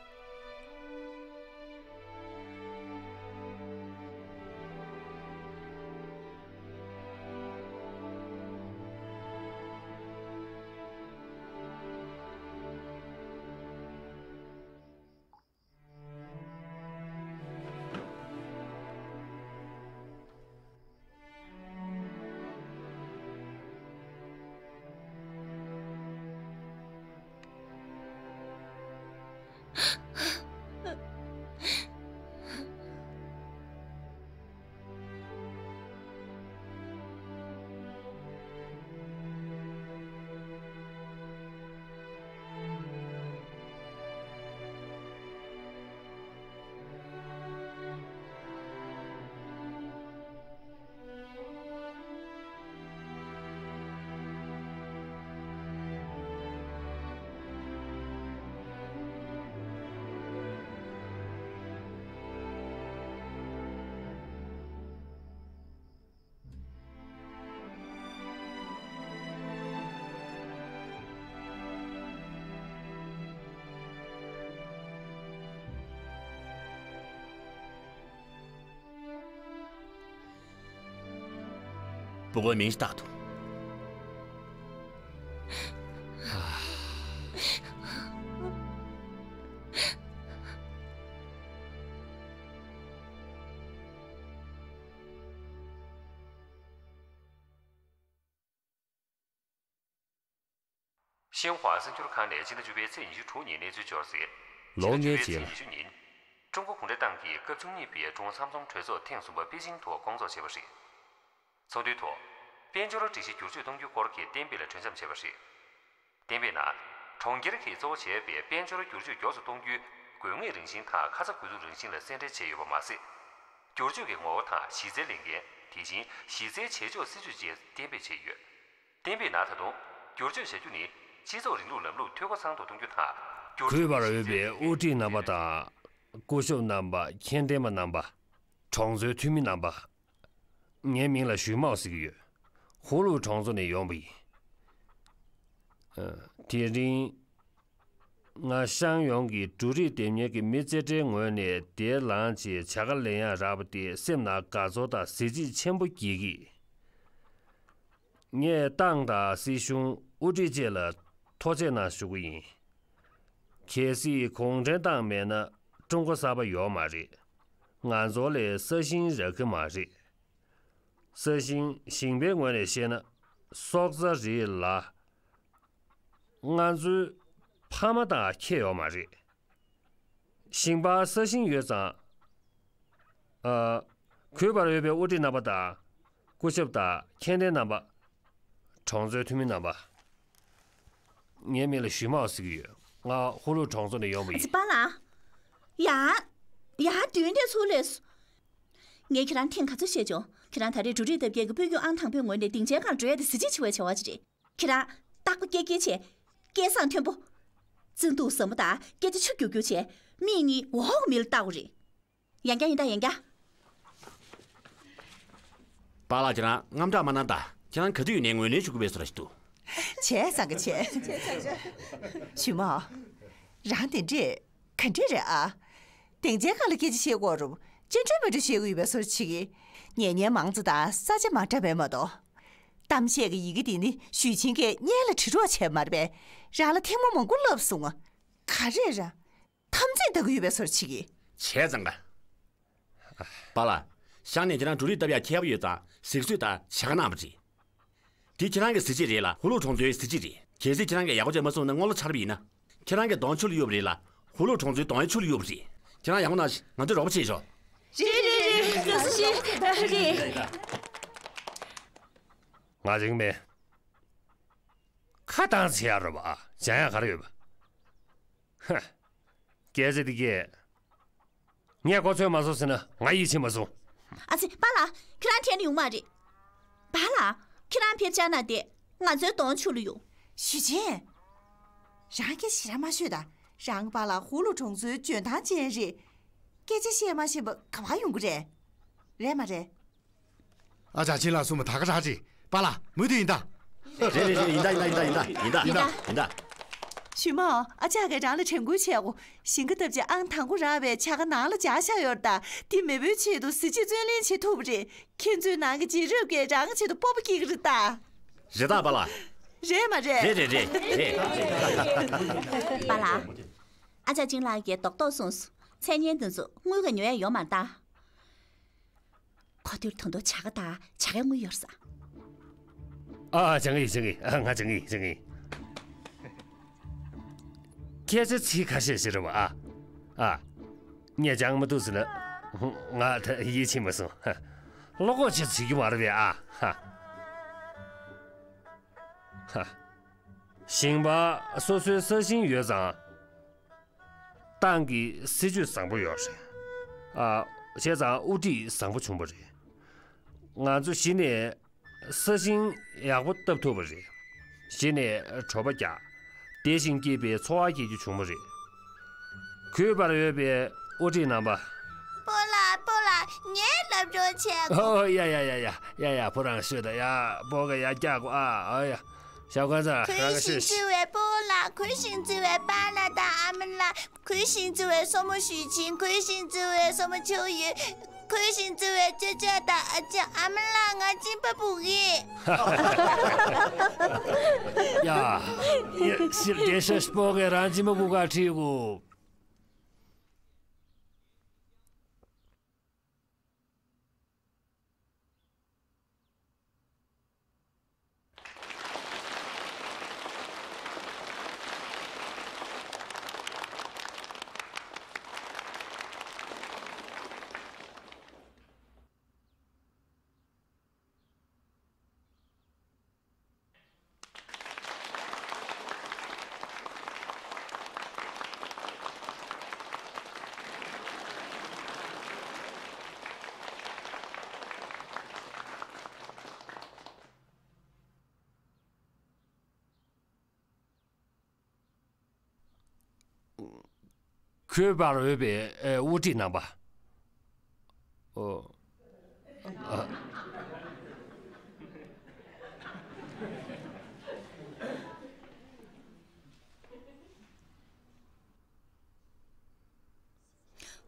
不过明日大同。 ཤིན་ཧྭ་གསར་འགྱུར་ཁང་ནས་སྤྱི་ཟླ་བཅུ་པའི་ཚེས་ཉི་ཤུ་དྲུག་ཉིན་གནས་ཚུལ་འབྱོར་གསལ། འོ་ངས་བྱས་ལ། ཉི་ཤུ་ཉིན། ཀྲུང་གོ་གུང་ཁྲན་ཏང་གིས་སྐབས་བཅུ་གཉིས་པའི་ཀྲུང་ཧྭ་མཚམས་འཛོམས་གྲོས་ཚོགས་ཐེངས་གསུམ་པ་པེ་ཅིང་དུ་སྐོང་ཚོགས་བྱས་པ་རེད། ཚོགས་འདུའི་ཐོག་དཔལ་འབྱོར་སྒྲིག་གཞི་བསྒྱུར་བཅོས་གཏོང་རྒྱུའི་སྐོར་གྱི་གཏན་འབེབས་ལ་གྲོས་འཆམ་བྱས་པ་རེད། གཏན་འབེབས་ནང་། གྲོང་ཁྱེར་གྱིས་གཙོ་བོ་བྱས་པའི་དཔལ་འབྱོར་བསྒྱུར་བཅོས་མགྱོགས་སུ་གཏོང་རྒྱུའི་དགོས་ངེས་རང་བཞིན་དང་ཁ་ཚ་དགོས་གཏུག་རང་བཞིན་ལ་གསལ་འགྲེལ་བྱས་ཡོད་པ་མ་ཟད། བསྒྱུར་བཅོས་ཀྱི་ངོ་བོ་དང་གཞི་རྩའི་ལས་འགན། དེ་བཞིན་གཞི་རྩའི་བྱེད་ཕྱོགས་སྲིད་ཇུས་བཅས་གཏན་འབེབས་བྱས་ཡོད། གཏན་འབེབས་ནང་ད་དུང་བསྒྱུར་བཅོས་བྱ་རྒྱུ་ནི་སྤྱི་ཚོགས་རིང་ལུགས་ལམ་ལུགས་འཐུས་སྒོ་ཚང་དུ་གཏོང་རྒྱུ་དང་། བསྒྱུར་གུས་པར་འོས་པའི་དབུ་ཁྲིད་རྣམ་པ་དང་། སྐུ་ཞབས་རྣམ་པ། མཁྱེན་ལྡན་པ་རྣམ་པ། གྲོང་ཚོའི་འཐུས་མི་རྣམ་པ། ངའི་མིང་ལ་ཞུས་མའོ་ཟེར་གྱི་ཡོད། ཧུ་ལུ་གྲོང་ཚོ་ནས་ཡོང་བ་ཡིན། ཨ། དེ་རིང་། ང་ཤང་ཡོངས་ཀྱི་འབྲུ་རིགས་འདེབས་མཁན་གྱི་མི་རྩེ་གྲའི་ངོས་ནས་དེ་ལངས་བྱས་བྱ་དགའ་ལེན་ཡག་རག་པ་དེ་སེམས་ནང་དགའ་ཚོར་དང་གཟི་བརྗིད་ཆེན་པོ་སྐྱེ་གི། ངས་ཏང་དང་སྲིད་གཞུང་། དབུ་ཁྲིད་བཅས་ལ་ཐུགས་རྗེ་གནང་ཞུ་གི་ཡིན། གལ་སྲིད་གུང་ཁྲན་ཏང་མེད་ན་ཀྲུང་གོ་གསར་པ་ཡོད་མ་རེད། ང་ཚོ་ལ་ས་ཞིང་རག་གི་མ་རེད། ས་ཞིང་ཞིང་པའི་ངོས་ནས་བཤད་ན་སྲོག་རྩ་རེད་ལ། ང་ཚོའི་ཕ་མ་དང་ཁྱད་ཡོད་མ་རེད། ཞིང་པ་ས་ཞིང་ཡོད་ཙང་། ཨ། གུས་པར་འོས་པའི་དབུ་ཁྲིད་རྣམ་པ་དང་། སྐུ་ཞབས་དང་མཁྱེན་ལྡན་རྣམ་པ། གྲོང་ཚོའི་འཐུས་མི་རྣམ་པ། ངའི་མིང་ལ་ཞུས་མའོ་ཟེར་གྱི་ཡོད། ང་ཧུ་ལུ་གྲོང་ཚོ་ནས་ཡོང་བ་ཡིན། ཨ་ཙི་པཱ་ལགས། ཡ། ཡ། མདུན་དེ་ཚུར་སླེབས་སོང་། ངས་ཁྱེད་རང་ཐེངས་ག་ཚོད་བཤད་བྱུང་། ཁྱེད་རང་ད་རེས་འབྲུ་རིགས་བཏབ་མཁན་གྱི་དཔལ་འབྱོར་ཨང་དང་པོའི་ངོས་ནས་སྡིངས་ཆའི་སྒང་འགྲོ་ཡ་དེ་གཟི་བརྗིད་ཆེ་བའི་བྱ་བ་ཅིག་རེད། ཁྱེད་རང་རྟག་པར་སྐད་སྐྱེལ་བྱས། སྐད་གསང་མཐོན་པོ། བརྩེ་དུང་ཟབ་མོ་དང་སྐད་ཆ་ཆུ་རྒྱུག་རྒྱུག་བྱས། མིག་གཉིས་འོག་མིན་ལ་ལྟ་དགོས་རེད། ཡང་བསྐྱར་ཡིན་ད་ཡང་བསྐྱར། པཱ་ལགས་ཁྱེད་རང་དངངས་སྐྲག་མ་གནང་ད། ཁྱེད་རང་ག་དུས་ཡིན་ནའི་ངོས་ལེན་ཞུ་དགོས་པའི་བཟོ་འདྲ་ཞིག་འདུག་བྱས་ཙང་གི་བྱས། ཞུས་མ། རང་དེ་འདྲས་ག་འདྲས་རེད་ཨ། སྡིངས་ཆའི་སྒང་ལ་སྐད་ཆ་བཤད་དགོས་རུང་སྤྱི་འགྲོས་མི་འགྲོ་བཤད་གི་ཡོད་པའི་བཟོ་འདྲ་བྱེད་ཀྱི། ཉན་མཁན་མང་ཙམ་དང་ས་ཆ་མ་འདྲ་བས་མ་གཏོགས། གཏམ་བཤད་ཀྱི་ཡི་གེ་འདི་ནི་ཞུས་ཆེན་གྱིས་སྙན་ལ་བྲིས་རོགས་བྱས་མ་རེད་པས། རང་ལ་ཐེངས་མ་མང་པོ་ལབ་སོང་ང་། ག་རེ་ར། ཐམས་ཅད་ལྟ་གི་ཡོད་པའི་བཟོ་འདྲ་བྱེད་ཀྱི། བྱས་ཙང་ག། པཱ་ལགས། ཤང་ནས་ཁྱེད་རང་འབྲུ་རིགས་བཏབ་ཡག་མཁས་པོ་ཡོད་ཙང་གཟིགས་ཚོད་དང་བྱ་དགའ་གནང་བ་རེད། འདི་ཁྱེད་རང་གི་གཟི་བརྗིད་རེད་ལ་ཧུ་ལུ་གྲོང་ཚོའི་གཟི་བརྗིད་རེད། གལ་སྲིད་ཁྱེད་རང་གིས་ཡག་པོ་བྱས་མ་སོང་ན་སྔོན་ལ་ཆར་པ་ཡིན་ན། ཁྱེད་རང་གི་གདོང་ཆུ་ལ་གཡུག་པ་རེད་ལ་ཧུ་ལུ་གྲོང་ཚོའི་གདོང་ཡང་ཆུ་ལ་གཡུག་པ་རེད། ཁྱེད་རང་ཡག་པོ་གནང་ཞིག་ང་ཚོས་རོགས་པ་བྱེད་ཤོག་རེད་རེད་རེད། ལགས་སོ་ཤི། རེད། ང་རིང་མེད། ཁ་བཏང་ཚེ་ཡག་རེད་པ། ཨ། སྦྱང་ཡག་ག་རེ་ཡོད་པ། ཧ། སྐད་ཆ་འདི་སྐད། ངས་གོ་ཚོད་མ་སོང་ཟེར་ན་ང་ཡིད་ཆེས་མ་སོང་། ཨ་ཙི་པཱ་ལགས། ཁྱེད་རང་འཐེན་ཡོང་མ་རེད། པཱ་ལགས། ཁྱེད་རང་ཕེབས་བྱ་ན་བསྡད། ང་ཚོའི་གདོང་ཆུ་ལ་གཡུག་ཞུས་ཆེན། རང་སྐད་ཞེ་དྲག་མ་ཤོད་ད། རང་པཱ་ལགས་ཧུ་ལུ་གྲོང་ཚོའི་འཇོན་ཐང་ཅན་རེད། སྐད་ཆ་བཤད་མ་ཤེས་པ་ག་པར་ཡོང་གི་རེད། རེད་མ་རེད། ཨ་ཅག་ཅིན་ལགས་གསུངས་པ་ད་ག་རང་རེད། པཱ་ལགས་མུ་མཐུད་ཡིན་ད། རེད་རེད་རེད། ཡིན་ད་ཡིན་ད་ཡིན་ད་ཡིན་ད་ཡིན་ད་ཡིན་ད་ཡིན་ད། ཞུས་མ། ཨ་ཅག་གིས་རང་ལ་དྲན་སྐུལ་བྱས་གོ། ཞིང་ཁ་བཏབ་རྗེས་ཨང་དང་པོ་རག་པའི་བྱ་དགའ་ནང་ལ་འཇགས་བཞག་ཡོད་རེད་ད། འདི་མེས་པོའི་ཆེད་དུ་གཟི་བརྗིད་བརྩོན་ལེན་བྱེད་ཐུབ་པ་རེད། ཁྱེད་ཚོའི་ནང་གི་རྗེས་རབས་ཀྱིས་རང་ཆེད་དུ་སྤོབས་པ་སྐྱེ་གི་རེད་ད། རེད་ད་པཱ་ལགས། རེད་མ་རེད། རེད་རེད་རེད་རེད། པཱ་ལགས། ཨ་ཅག་ཅིན་ལགས་ཀྱིས་རྡོག་རྡོག་གསུངས་སོང་། མཚན་སྙན་དེ་ཚོ་དངུལ་ག་ཉོ་ཡ་ཡོད་མ་རེད་ད། ཁོ་ཚོར་ད་དུང་བྱ་དགའ་དང་བྱ་དགའི་དངུལ་ཡོད་ས། ཨ། སྦྱང་གི་སྦྱང་གི། ཨ། ང་སྦྱང་གི་སྦྱང་གི། སྐད་ཆ་ཚིག་ཁ་ཤས་ཤིག་རེད་པ། ཨ། ཨ། ངས་སྦྱང་མ་ཐུབ་ཟེར་ན། ང་ད་ཡིད་ཆེས་མ་སོང་། ཧ། བློ་ཁོག་ཅིག་བྱེད་རྒྱུ་མ་རེད་པས། ཨ། ཧ། ཧ། ཞིང་པ་སོ་སོའི་ས་ཞིང་ཡོད་ཙང་། ཏང་གི་སྲིད་ཇུས་བཟང་པོ་ཡོད་རེད། ཨ། བྱས་ཙང་དབུ་ཁྲིད་བཟང་པོ་བྱུང་བ་རེད། ང་ཚོ་གཞི་ནས་ས་ཞིང་ཡག་པོ་བཏབ་ཐུབ་པ་རེད། གཞི་ནས་གྲོད་པ་རྒྱག་བདེ་ཞིང་སྐྱིད་པའི་འཚོ་བ་སྐྱེལ་རྒྱུ་བྱུང་བ་རེད། གུས་པར་འོས་པའི་དབུ་ཁྲིད་རྣམ་པ། སྤོ་ལགས་སྤོ་ལགས་ངས་ལབ་རོགས་བྱས་གོ། ཨོ་ཡ་ཡ་ཡ་ཡ་ཡ་ཡ། བུ་རང་ཤོད་ད་ཡ། སྤོ་ག་ཡ་རྒྱག་གོ། ཨ། ཨོ་ཡ། ཞའོ་ཀན་ཚང་། རང་ག་ཤོད། གུས་ཤིང་བརྩི་བའི་སྤོ་ལགས། གུས་ཤིང་བརྩི་བའི་པཱ་ལགས་དང་ཨ་མ་ལགས། གུས་ཤིང་བརྩི་བའི་སྲུ་མོ་ཞུས་ཆེན། གུས་ཤིང་བརྩི་བའི་སྲུ་མོ་ཆུ་ཡུས། ཁོས་ཤིང་བཙུགས་པའི་ཅོ་ཅོ་དང་ཨ་ཅག་ཨ་མ་ལགས་ང་སྦྱིན་པ་ཕུལ་གི། ཡ། ཡ། ཞིབ་བདེ་ཤ་སྤོ་གས་རང་སྦྱིན་པ་ཕུལ་ག་ཁྲིད་གོ། གུས་པར་འོས་པའི་ཨེ་དབུ་ཁྲིད་རྣམ་པ། ཨོ། ཨ།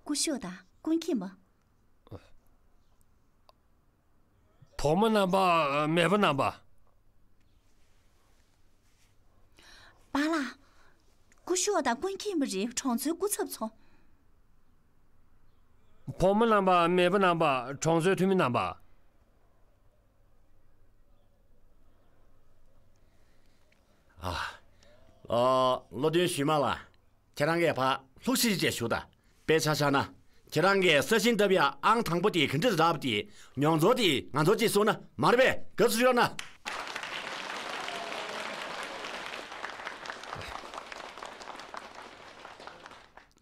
སྐུ་ཞབས་དང་ཀུན་མཁྱེན་མ། བུ་མོ་རྣམ་པ། མེས་པོ་རྣམ་པ། པཱ་ལགས། སྐུ་ཞབས་དང་ཀུན་མཁྱེན་མ་རེད། གྲོང་ཚོའི་སྐུ་ཚབ་ཚོ། བུ་མོ་རྣམ་པ། མེས་པོ་རྣམ་པ། གྲོང་ཚོའི་འཐུས་མི་རྣམ་པ། ཨ། ཨ། བློ་མཐུན་ཞུས་མ་ལགས། ཁྱེད་རང་གིས་ཕར་ལྷུག་ཤིག་ཅིག་བཞུགས་དང་། དཔེ་ཆ་བཞག་ན། ཁྱེད་རང་གིས་ས་ཞིང་བཏབ་ཡ་ཨང་དང་པོ་དེ་ག་འདྲ་རག་པ་དེ་མྱོང་ཚོར་དེ་ང་ཚོར་ཅིག་གསུངས་ན་མ་རེད་པས། དགའ་བསུ་ཞུ་རོགས་གནང་།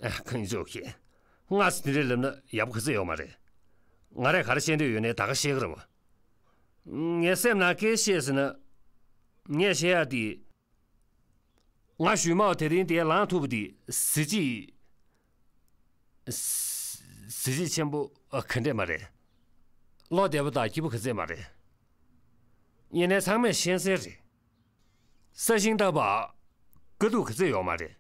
ཨ། གང་ལྕོགས་ཀྱིས། སྔ་ས་དེ་འདྲ་ལབ་ན་ཡག་པོ་ག་ཚོད་ཡོད་མ་རེད། ང་རས་ག་རེ་བཤད་འདོད་ཡོད་ནའི་ད་ག་བཤད་གི་རེད་བ། ངའི་སེམས་ནང་སྐད་བཤད་ཟེར་ན། ངས་བཤད་ཡ་དེ། ང་ཞུས་མའོ་དེ་རིང་དེ་ལངས་ཐུབ་པ་དེ་གཟི་བརྗིད། གཟི་བརྗིད་ཆེན་པོ་ག་འདྲས་མ་རེད། བློ་བདེ་པོ་དང་སྐྱིད་པོ་ག་ཚད་མ་རེད། ཡིན་ནའི་ཚང་མས་ཤེས་གསལ་རེད། ས་ཞིང་བཏབ་པ་དཀའ་སྡུག་ག་ཚད་ཡོད་མ་རེད།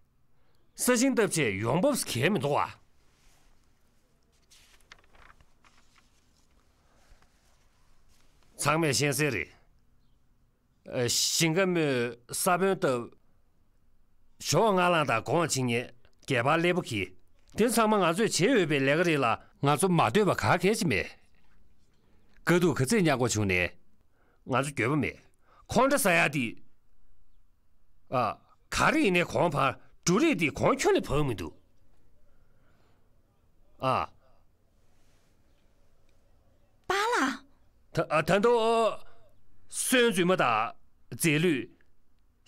ས་ཞིང་བཏབ་བྱས་ཡོང་འབབ་གང་ཡང་མི་འདུག་བ། ཚང་མས་ཤེས་གསལ་རེད། ཨ། ཞིང་ཁ་རྨོས། ས་བོན་བཏབ། ཞོགས་སྔ་ལངས་དང་གོང་ཕྱིན་ཉལ། སྒལ་པར་ཀླད་པོ་འཁྱེར། དེ་ཚང་མ་ང་ཚོས་བྱེད་འོས་པའི་ལས་ཀ་རེད་ལ། ང་ཚོ་མ་འདོད་པ་ག་གལ་ཅིག་མེད། དཀའ་སྡུག་ག་ཚད་མྱངས་དགོས་བྱུང་ནའི། ང་ཚོ་འགྱོད་པ་མེད། ཁོང་ཁྲོ་ཟ་ཡ་དེ། ཨ། ག་རེ་ཡིན་ནའི་གོང་འཕར། འབྲུ་རིགས་དེ་གོང་ཁྱོན་ནས་འཕར་མི་འདུག་ཨ། པཱ་ལགས། ད། ཨ། ད་དུང་། སོན་རྫུན་མ་དང་། རྫས་ལུད།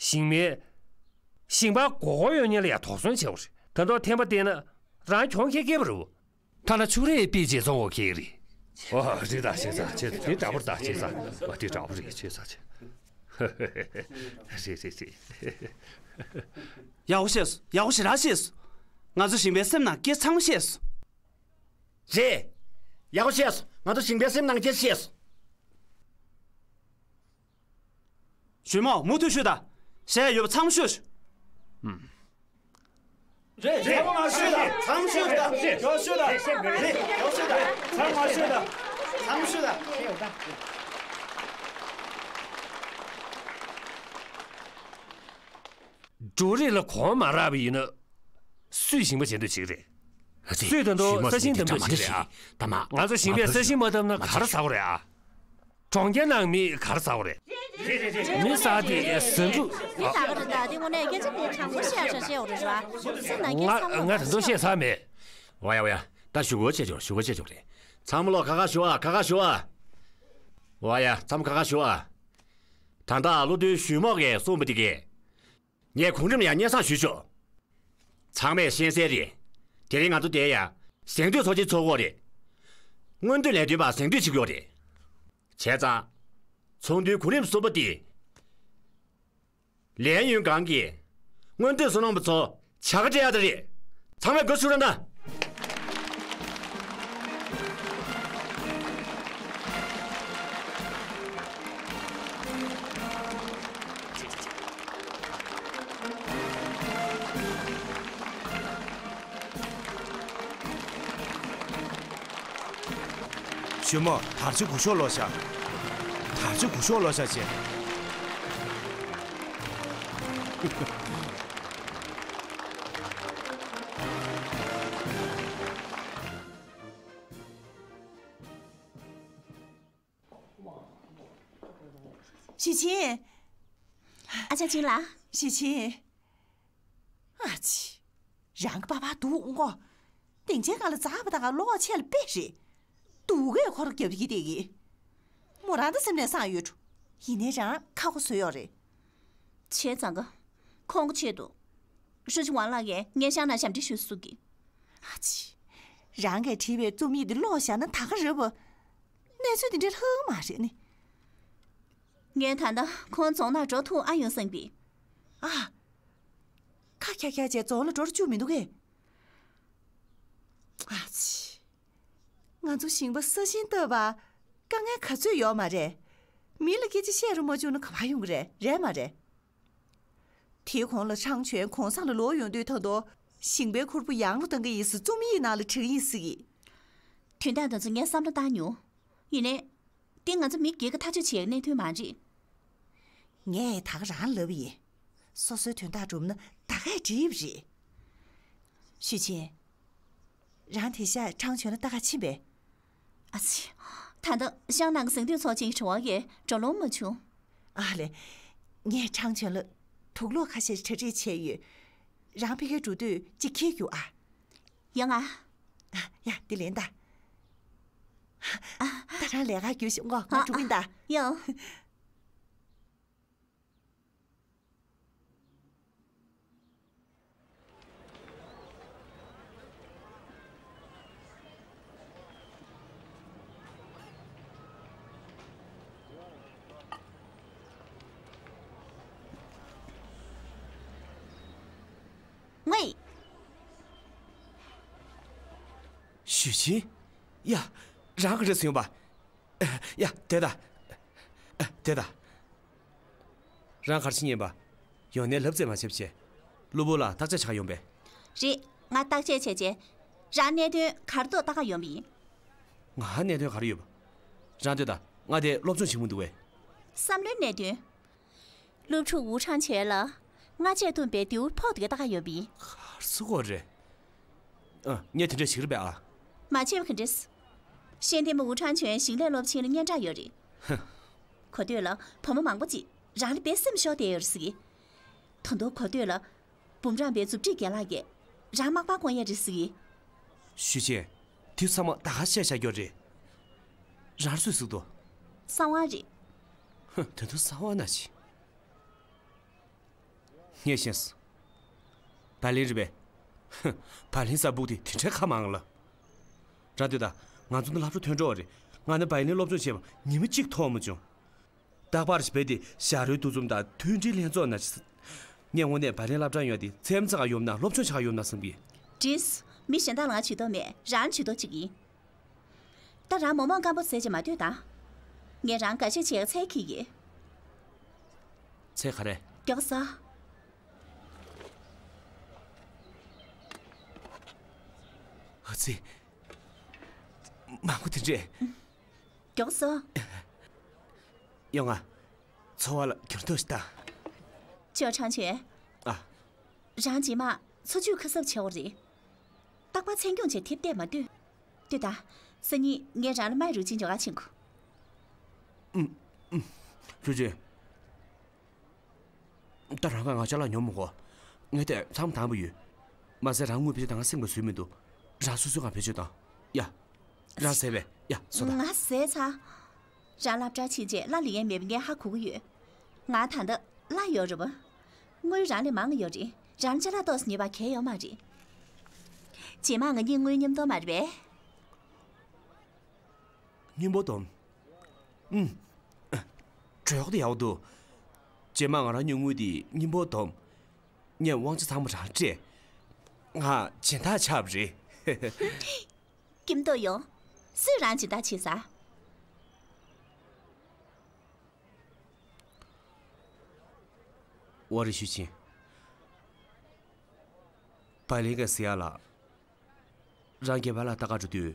ཞིང་མེ། ཞིང་པ་མགོ་སྐོར་ཡོང་མཁན་ལ་ཡང་དོགས་ཟོན་བྱེད་དགོས་རེད། ད་དུང་ཐན་པ་བསྟེན་ན་རང་གྱོང་ཁྱེར་སྐྱེས་པ་རེད། ཐ་ན་ཕྱུགས་རིགས་སྤུས་ཀྱི་བཙོང་བ་ཁྱེར་རེད། ཨོ། རེད་ད་བྱས་ཙང་བྱས་ཙང་དེ་འདྲ་པོ་རེད་ད་བྱས་ཙང་། ཨོ། དེ་འདྲ་པོ་རེད་བྱས་ཙང་བྱས། རེད་རེད་རེད། ཡག་པོ་བཤད་སོང་། ཡག་པོ་ཞེ་དྲག་བཤད་སོང་། ང་ཚོ་ཞིང་པའི་སེམས་ནང་སྐད་ཚང་མ་བཤད་སོང་། རེད། ཡག་པོ་བཤད་སོང་། ང་ཚོ་ཞིང་པའི་སེམས་ནང་སྐད་བཤད་སོང་། ཞུས་མོ། མུ་མཐུད་ཤོད་དང་། བཤད་ཡ་ཡོད་པ་ཚང་མ་ཤོད། ཨུམ། རེད། ཚང་མ་ཤོད་དང་། ཚང་མ་ཤོད་དང་། ཡོ་ཤོད་དང་། རེད། ཡོ་ཤོད་དང་། ཚང་མ་ཤོད་དང་། ཚང་མ་ཤོད་དང་། འབྲུ་རིགས་ལ་གོང་མ་རག་པ་ཡིན་ན། སུས་ཞིང་པ་བྱེད་འདོད་བྱེད་ཀྱི་རེད། སུས་ད་དུང་ས་ཞིང་འདེབས་འདོད་བྱེད་ཀྱི་རེད་ཨ། ང་ཚོ་ཞིང་པས་ས་ཞིང་མ་བཏབ་ན་ག་རེ་ཟ་དགོས་རེད་ཨ། གྲོང་ཁྱེར་ནང་མིས་ག་རེ་ཟ་དགོས་རེད། མི་ཟ་དེ་ཟ་འབྲུ། མི་ཟ་གི་རེད་ད། དེ་དངོས་གནས་སྐད་ཆ་དེ་དྲང་པོ་བཤད་ཤོག་བཤད་འོ་རེད་ར། སེམས་ནང་སྐད་ཚང་མ་ང་ང་ད་དུང་བཤད་ཚར་མེད། ཝ་ཡ་ཝ་ཡ། ད་ཞུ་སྒོ་ཕྱེ་ཆོག་ཞུ་སྒོ་ཕྱེ་ཆོག་རེད། ཚང་མ་ལོག་ཁ་ཁ་ཞུ་ཨ། ཁ་ཁ་ཞུ་ཨ། ཝ་ཡ། ཚང་མ་ཁ་ཁ་ཞུ་ཨ། ད་ལྟ་བློ་མཐུན་ཞུས་མོ་གིས་གསུངས་པ་དེ་གས། ངས་གོང་རིམ་ལ་ཡང་སྙན་སེང་ཞུས་ཆོག་ཚང་མས་ཤེས་གསལ་རེད། དེ་རིང་ང་ཚོ་འདིར་ཡ་གཟེངས་བསྟོད་ཚོགས་ཆེན་ཚོགས་ཀྱི་ཡོད་རེད། སྔོན་ཐོན་ལས་དོན་པ་གཟེངས་བསྟོད་བྱེད་ཀྱི་ཡོད་རེད། བྱས་ཙང་། ཚོགས་འདུའི་གོ་རིམ་གསུམ་པ་འདི། ལས་ཡུན་སྒང་གི་སྔོན་ཐོན་བསོད་ནམས་པ་ཚོ་བྱ་དགའ་སྤྲད་ཡ་དེ་རེད། ཚང་མས་དགའ་བསུ་རོགས་གནང་། ཡུ་མོ། དར་ཆ་སྒུར་ཤོག་ལོ་ཤ། དར་ཆ་སྒུར་ཤོག་ལོ་ཤ་བྱས། ཞུས་ཆིན། ཨ་ཅག་ཅིན་ལགས། ཞུས་ཆིན། ཨ་ཙི། རང་གི་པ་ཕ་སྡུག་ངོ་། སྡིངས་ཆའི་སྒང་ལ་འཛེགས་པ་དང་གློག་ཆད་ལ་དཔེ་རེད། སྡུག་གས་ཁོ་རང་རྒྱབ་ཀྱི་བསྡད་ཀྱི། མོ་རང་ད་སེམས་ནས་སངས་ཡོད་འགྲོ། ཡིན་ནའི་རང་ཁ་ཁོ་བཟོས་ཡོད་རེད། བྱས་ཙང་ག་ཁོང་གི་ཆེད་དུ། ཧྲུའུ་ཅི་ཝང་ལགས་ཀྱིས་ངའི་ཤང་ནང་ཞབས་འདྲེན་ཞུ་གསུངས་ཀྱི། ཨ་ཙི། རང་གིས་བྲིས་པའི་རྩོམ་ཡིག་འདི་ཀློག་བཞག་ན་ད་ག་རེད་པ། གནས་ཚུལ་འདི་འདྲ་ལྷག་མ་རེད་ནི། ངས་ད་ལྟ་ཁོང་རྫོང་ནང་འགྲོ་ཐུབ་ཨ་ཡོང་བསམ་གི། ཨ། ཁ་ཁྱག་ཁྱག་བྱས་རྫོང་ལ་འགྲོ་རུ་བཅུག་མི་འདུག་གས། ཨ་ཙི། ང་ཚོ་ཞིང་པ་ས་ཞིང་བཏབ་པ། དཀའ་ངལ་ག་ཚོད་ཡོད་མ་རེད། མི་ལ་སྐད་ཆ་བཤད་རུ་མ་བཅུག་ན་ག་པར་ཡོང་གི་རེད། རེད་མ་རེད། དེའི་གོང་ལ་ཁྲང་ཆོན་གུང་སེང་ལ་ལོག་ཡོང་དུས་ད་དུང་ཞིང་པའི་ཁུར་པོ་ཡང་ལོ་བཏང་གི་ཡིན་ཟེར་རྩོམ་ཡིག་ནང་ལ་བྲིས་ཡིན་ཟེར་གི། དོན་དག་དེ་ཚོ་ངས་བསམ་བློ་བཏང་མྱོང་། ཡིན་ནའི། འདི་ང་ཚོ་མི་སྒེར་གྱི་ཐག་གཅོད་བྱེད་ཡག་གནད་དོན་མ་རེད། ངས་ད་ག་རང་ལབ་པ་ཡིན། སོ་སོའི་དོན་དག་སྒྲུབ་ན་ད་གས་འགྲིག་པ་རེད། ཞུས་ཆིན། རང་དེང་ཞག་ཁྲང་ཆོན་ལ་ལྟ་ག་ཕྱིན་པས། ཨ་ཙི། ད་ལྟ་ཤང་ནང་གི་གཟེངས་བསྟོད་ཚོགས་ཆེན་གྱི་དྲི་བ་ཡིས་འགྲོ་ལོང་མ་བྱུང་། ཨ་ལེ། ངས་ཁྲང་ཆོན་ལ་དུག་སློག་ཁ་ཤས་གྲ་སྒྲིག་བྱས་ཡོད། རང་ཕ་གིར་འགྲོ་དུས་ཅིག་འཁྱེར་རྒྱུགས་ཨ། ཡོང་ང་། ཡ། འདི་ལེན་ད། ད་རང་ལས་ཀ་རྒྱུགས་ཤོག་ངོ་། ང་འགྲོ་གི་ཡིན་ད། ཡོང་། ངའི། ཞུས་ཆིན། ཡ། རང་ག་རེ་ཟེར་ཡོང་པ། ཡ། དེ་ད། དེ་ད། རང་ག་རེ་བྱེད་ཉན་པ། ཡོང་ནས་ལབ་རྩེ་མ་བྱེད་པ་བྱས། གློ་བུར་ལ་བརྟག་དཔྱད་བྱ་ག་ཡོང་པས། རེད། ང་བརྟག་དཔྱད་བྱས་རྗེས། རང་གནད་དོན་ག་རེ་འདུག་ལྟ་ག་ཡོང་པ་ཡིན། ང་གནད་དོན་ག་རེ་ཡོད་པ། རང་ལྟོས་དང་། ང་དེ་སློབ་སྦྱོང་བྱེད་མུས་འདུག་གས། བསམ་བློའི་གནད་དོན། སློབ་ཕྲུག་ཝུ་ཁྲང་ཆོན་ལ་སྔ་རྗེས་བཏུམས་པའི་རྡེའུ་ཕོག་འདུག་གས་ལྟ་ག་ཡོང་པ་ཡིན། ག་རེ་ཟེར་གོ་རེད། ཨ། ངས་དེ་འདྲ་བྱེད་ཀྱི་རེད་པས་ཨ། མ་བྱས་པ་ག་འདྲས། ཤེས་ལྡན་པ་ཝུ་ཁྲང་ཆོན་ཞིང་ལས་སློབ་ཆེན་ལ་སྙན་གྲགས་ཡོད་རེད། ཧ། གོ་ཐོས་ལ་བུ་མོ་མང་པོ་ཅིག་རང་ལ་དཔེ་སེམས་ཤོར་བསྡད་ཡོད་རེད་ཟེར་གི། ད་དུང་གོ་ཐོས་ལ་འབུམ་རམས་པའི་མཛུབ་ཁྲིད་རྒན་ལགས་ཀྱིས་རང་མག་པ་བསྐོང་ཡས་རེད་ཟེར་གི། ཞུས་ཆིན། དེ་ཚང་མ་ད་ག་བཤད་བཞག་རྒྱུ་རེད། རང་སུས་གཟིགས་འདུག། གསང་བ་རེད། ཧུ། ད་དུང་གསང་བ་ན་ཅི། ངས་ཤེས་སོང་། བའི་ལིན་རེད་པས། ཧུ། བའི་ལིན་ས་སྦུག་དེ་དེ་འདྲའི་ཁ་མང་ལ། རང་ལྟོས་དང་། ང་ཚོ་འདི་སློབ་གྲྭ་ཐོན་འགྲོ་བ་རེད། ང་ནི་བའི་ལིན་སློབ་སྦྱོང་བྱས་པ་ཉི་མ་གཅིག་མཐོང་མ་བྱུང་། རྟག་པར་རྦད་དེ་ཞྭ་རོའི་འདུ་འཛོམས་དང་མཐུན་སྒྲིལ་ལྷན་ཚོགས་ན། ངས་དངོས་གནས་བའི་ལིན་སློབ་གྲྭར་ཡོང་དེ་མཚན་ཚ་ག་ཡོང་ན་སློབ་སྦྱོང་བྱ་ག་ཡོང་ན་བསམ་གི། འགྲིགས། མི་གཞན་དག་ལ་ང་ཇུས་གཏོགས་མེད། རང་ཇུས་གཏོགས་གཅིག་ཡིན། ད་རང་མོག་མོག་སྐམ་པོ་བཟས་བྱས་མ་སྡོད་དང་། ངས་རང་འགའ་ཤས་བྱས་ཚལ་འཁྱེར་གི། ཚལ་ག་རེ། མགྱོགས་སོང་། ཨ་ཙི། མང་པོ་དེ་འདྲས། མགྱོགས་སོང་། ཡོང་ང་། འཚོ་བ་ལ་འགྱུར་ལྡོག་ཞིག་བཏང་། ཅོ་ཁྲང་ཆོན། ཨ། རང་རྗེས་མ་འཚོ་བཅུད་ཁ་གསབ་བྱེད་དགོས་རེད། རྟག་པར་མཚན་སྐྱོང་བྱས་ཐེབས་བསྡད་མ་སྡོད། ལྟོས་དང་། སང་ཉིན་ངས་རང་ལ་མའི་རུ་ཅིན་འཇོག་ག་ཕྱིན་གོ། ཨུམ། ཨུམ། ཞུས་ཆིན། ད་རང་ག་ང་ཅ་ལག་ཉོ་མི་དགོས། ངས་དེ་ཚང་མ་འདང་པོ་ཡོད། མ་ཟད་རང་དངུལ་བེད་སྤྱོད་གཏོང་ག་སེམས་ཁ་བཟོས་མི་འདུག། རང་སོ་སོའི་སྒང་བེད་སྤྱོད་གཏོང་། ཡ། རང་ཟས་པས། ཡ། སོ་ད། ང་ཟས་ཚར། རང་སློབ་གྲྭར་ཕྱིན་རྗེས་གླ་ལེན་ཡས་མེད་པ་ངས་ཧ་གོ་གི་ཡོད། ང་ད་ལྟ་གླ་ཡོད་རེད་པ། དངུལ་རང་ལས་མང་ཡོད་རེད། རང་ཅ་ལག་ཏོག་ཙམ་ཉོས་པ་གལ་ཡོད་མ་རེད། རྗེས་མ་ང་གཉིས་དངུལ་མཉམ་གཏོང་མ་རེད་པས། མཉམ་པོ་སྡོམ། ཨུམ། གྲོད་ཁོག་དེ་ཡག་པོ་འདུག། རྗེས་མ་ང་རང་ཉོ་དངུལ་དེ་མཉམ་པོ་སྡོམ། ངས་དབང་ཆ་ཚང་མ་རང་སྤྲད། ང་སྦྱིན་བདག་ཆགས་པ་རེད། ཀིམ་ཏོ་ཡོང་། སུས་རང་སྦྱིན་བདག་བྱེད་ཟེར། ཝ་རི་ཞུས་ཆིན། བའི་ལིན་གྱིས་ཟེར་ཡག་ལ། རང་སྒལ་པ་ལ་ལྟ་ག་འགྲོ་དུས།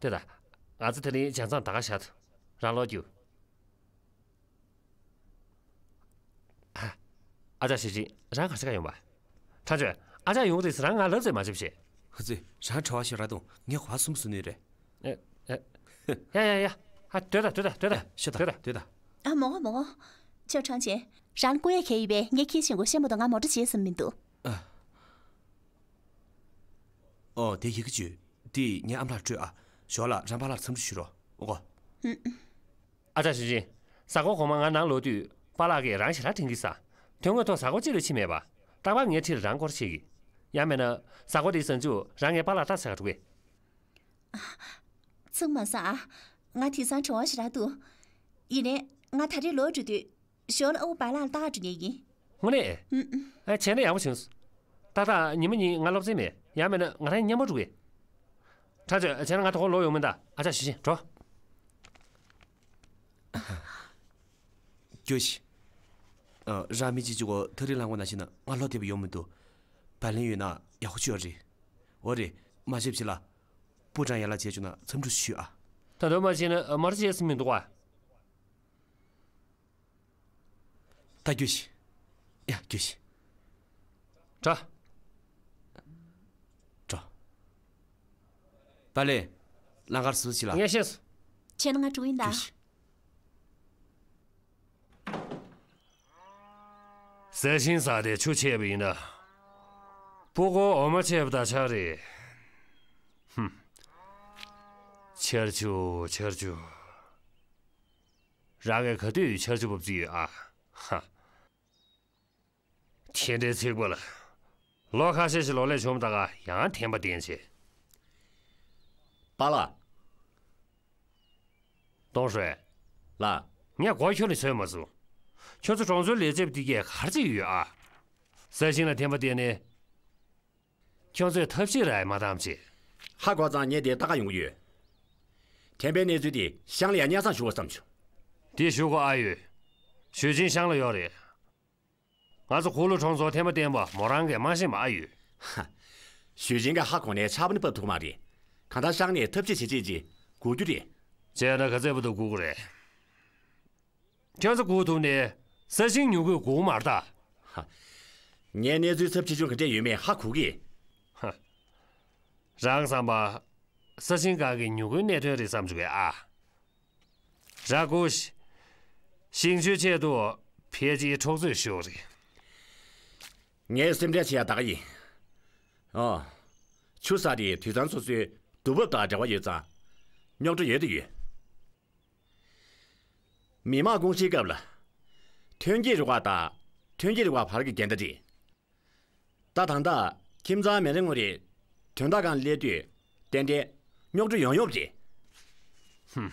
ལྟོས་དང་། ང་ཚོ་དེ་རིང་བྱས་ཙང་ད་ག་བཞག་ཐུབ། རང་ལོག་རྒྱུགས། ཨ། ཨ་ཅག་ཞི་ཅིན། རང་ག་ས་ག་ཡོང་པ། ཁྲ་ཆོས། ཨ་ཅག་ཡོང་རེད་ཟེར། རང་ང་ལབ་ཙམ་མ་བྱེད་པ་བྱེད། ཧུ་ཙི། རང་གྲྭ་བ་ཞིག་རག་དུང་ངས་གོ་བ་གསུམ་བཟོ་ནུས་རེད། ཨེ། ཨེ། ཡ་ཡ་ཡ། ཨ། སྡོད་དང་སྡོད་དང་སྡོད་དང་། ཤོད་དང་སྡོད་དང་། སྡོད་དང་། ཨ། མོ་གོ་མོ་གོ། ཁྱོད་ཁྲང་ཆེ། རང་སྐུ་ཡ་གལ་ཡོད་པས་ངས་ཁྱེད་བཞིན་གོ་ཤེས་མ་གཏོགས་ང་མོ་ཊ་བྱེད་བསམ་མི་འདུག། ཨ། ཨོ། དེ་ཡི་གེ་བཅོས། དེ་ངའི་ཨམ་ལགས་སྤྲོད་ཨ། ཞོར་ལ་རང་པཱ་ལགས་འཚམས་འདྲི་ཞུ་རོགས། ཨོ་གོ། ཨུ། ཨ་ཅག་ཞི་ཅིན། གཟའ་འཁོར་གོང་མ་ང་ནང་ལོག་དུས་པཱ་ལགས་ཀྱིས་རང་ཞེ་དྲག་དྲན་གྱི་ས། དོན་དངོས་ཐོག་གཟའ་འཁོར་གཅིག་ལས་ཕྱིན་མེད་པ། རྟག་པར་ངའི་འཁྲིས་ལ་རང་སྐོར་བཤད་ཀྱི། ཡང་མིན་ན་གཟའ་འཁོར་དེའི་གཟའ་མཇུག་རང་ངའི་པཱ་ལགས་རྟ་ཟ་ག་འགྲོ་གི། ཚིག་མ་ཟ་ཨ། ང་དེང་སང་བྲེལ་བ་ཞེ་དྲག་འདུག། ཡིན་ནའི་ང་ད་རེས་ལོག་འགྲོ་དུས་ཞོར་ལ་ཨ་ཁུ་པཱ་ལགས་ལ་ལྟ་ག་འགྲོ་མཁན་ཡིན། དངོས་གནས། ཨུ་ཨུ། ཨ། བྱས་ན་ཡག་པོ་བྱུང་སོང་། ཏག་ཏག་ཉི་མ་གཉིས་ང་སློབ་ཚན་མེད། ཡང་མིན་ན་ང་རང་མཉམ་པོ་འགྲོ་གི། ཁྲ་ཆོས། བྱས་ན་ང་དོ་དགོང་ལོག་ཡོང་མིན་ད། ཨ་ཅག་ཞི་ཅིན་འགྲོ། རྒྱུགས་ཤིག། ཨ། རང་མི་གཅིག་གཅིག་གོ་ཐག་རིང་ལངས་དགོས་ན་ཤི་ན་ང་ལོག་བདེ་པོ་ཡོང་མི་འདུག། བ་ལན་ཡོད་ན་ཡག་པོ་བྱོས་རེད། འོ་རེད། མ་བྱེད་པ་བྱེད་ལ། པུའུ་ཀྲང་ཡན་ལགས་བྱས་བྱུང་ན་འཚམས་འདྲི་ཞུ་ཨ། ད་དུང་མ་བྱེད་ན་མར་བྱེད་སྲིད་མི་འདུག་བ། ད་རྒྱུགས་ཤིག། ཡ། རྒྱུགས་ཤིག། དྲ། དྲ། པ་ལེ། ལང་ཀར་སུ་ཞིག་ལ། ངས་ཤེས་སོང་། བྱས་ན་ང་འགྲོ་ཡིན་ད། རྒྱུགས་ཤིག། ས་ཞིང་ཟགས་ཏེ་ཆུ་ཆད་པ་ཡིན་ན། ཕྲུ་གུ་འོ་མ་ཆད་པ་དང་ཆ་རེད། ཧུམ། ཆར་ཆུ། ཆར་ཆུ། རང་གིས་ག་དུས་ཆར་ཆུ་འབབ་རྩིས་ཡོད་ཨ། ཧ། དེ་འདྲའི་ཚིག་པ་ལ། ལོ་ཁ་ཤས་ཤིག་ལོག་ལས་བྱུང་ད་ག་ཡང་ཐན་པ་བསྟན་བྱས། པཱ་ལགས། ཏོང་ཧྲོས། ལགས། ངས་མགོ་ཁྱོད་ནས་ཚོས་མ་བཟུང་། ཁྱོད་ཚོ་གྲོང་ཚོའི་ལས་བྱེད་པ་འདི་གས་ག་རེ་བྱེད་ཀྱི་ཡོད་ཨ། ས་ཞིང་ལ་ཐན་པ་བསྟན་ནས། ཁྱོད་ཚོས་ཐབས་ཤེས་ར་ཡ་མ་བཏང་བྱས། ཧ་གོ་ཙང་ངས་དེ་ལྟ་ག་ཡོང་གི་ཡོད། ཐན་པའི་གནས་ཚུལ་དེ་ཤང་ལ་ཡ་སྙན་སེང་ཞུ་བ་བསམ་བྱུང་། དེ་ཞུ་དགོས་ཨ་ཡོད། ཞུས་ཅིན་ཤང་ལ་ཡོད་རེད། ང་ཚོ་གུ་ལུ་གྲོང་ཚོར་ཐན་པ་བསྟན་པ་མོ་རང་གིས་མ་ཤེས་པ་ཨ་ཡོད། ཧ། ཞུས་ཅིན་གྱིས་ཧ་གོ་ནས་ཕྱག་དཔེ་ནི་ཕབ་ཐུབ་མ་རེད། གང་ལྟར་ཤང་ནས་ཐབས་ཤེས་བྱེད་ཅེས་ཀྱིས་སྒུག་རྒྱུ་རེད། བྱས་ན་ག་ཚོད་བར་དུ་སྒུག་དགོས་རེད། ཁྱོད་ཚོ་སྒུག་ཐུབ་ནས་ས་ཞིང་ཉུང་ཁུལ་སྒུག་མ་རེད་ད། ཧ། ངས་གནས་ཚུལ་ཚབས་ཆེ་ཆུང་ག་འདྲས་ཡོད་མེད་ཧ་གོ་གི། ཧ། རང་བསམ་པ། ས་ཞིང་སྒང་གི་ཉུང་ཁུལ་གནད་དོན་རེད་བསམ་བྱུང་བས་ཨ། དྲག་གོ་ཞིང་ཆུའི་ཆེད་དུ་ཕལ་ཆེར་འཕྲོག་རྩོད་ཤོར་རེད། ངས་སེམས་ཁྲལ་བྱེད་ཡ་ད་ག་ཡིན། ཨོ། ཆུ་ས་དེ་དུད་ཚང་སོ་སོའི་དུར་འབབ་དང་འབྲེལ་བ་ཡོད་ཙང་། རྙོག་དྲ་ཡོད་དུ་ཡོད། མི་དམངས་དགོངས་གཞིའི་སྐབས་ལ། ཐོན་སྐྱེད་རིགས་པ་དང་ཐོན་སྐྱེད་རིགས་པ་བར་གྱི་འགལ་ཟླ་རེད། ད་ད་ལྟ་ཁྱིམ་ཚང་མེ་རི་ངོ་རེ་དོན་དག་སྒང་སླེབས་དུས་ཏན་ཏན་རྙོག་དྲ་ཡོང་ཡོང་རེད། ཧུམ།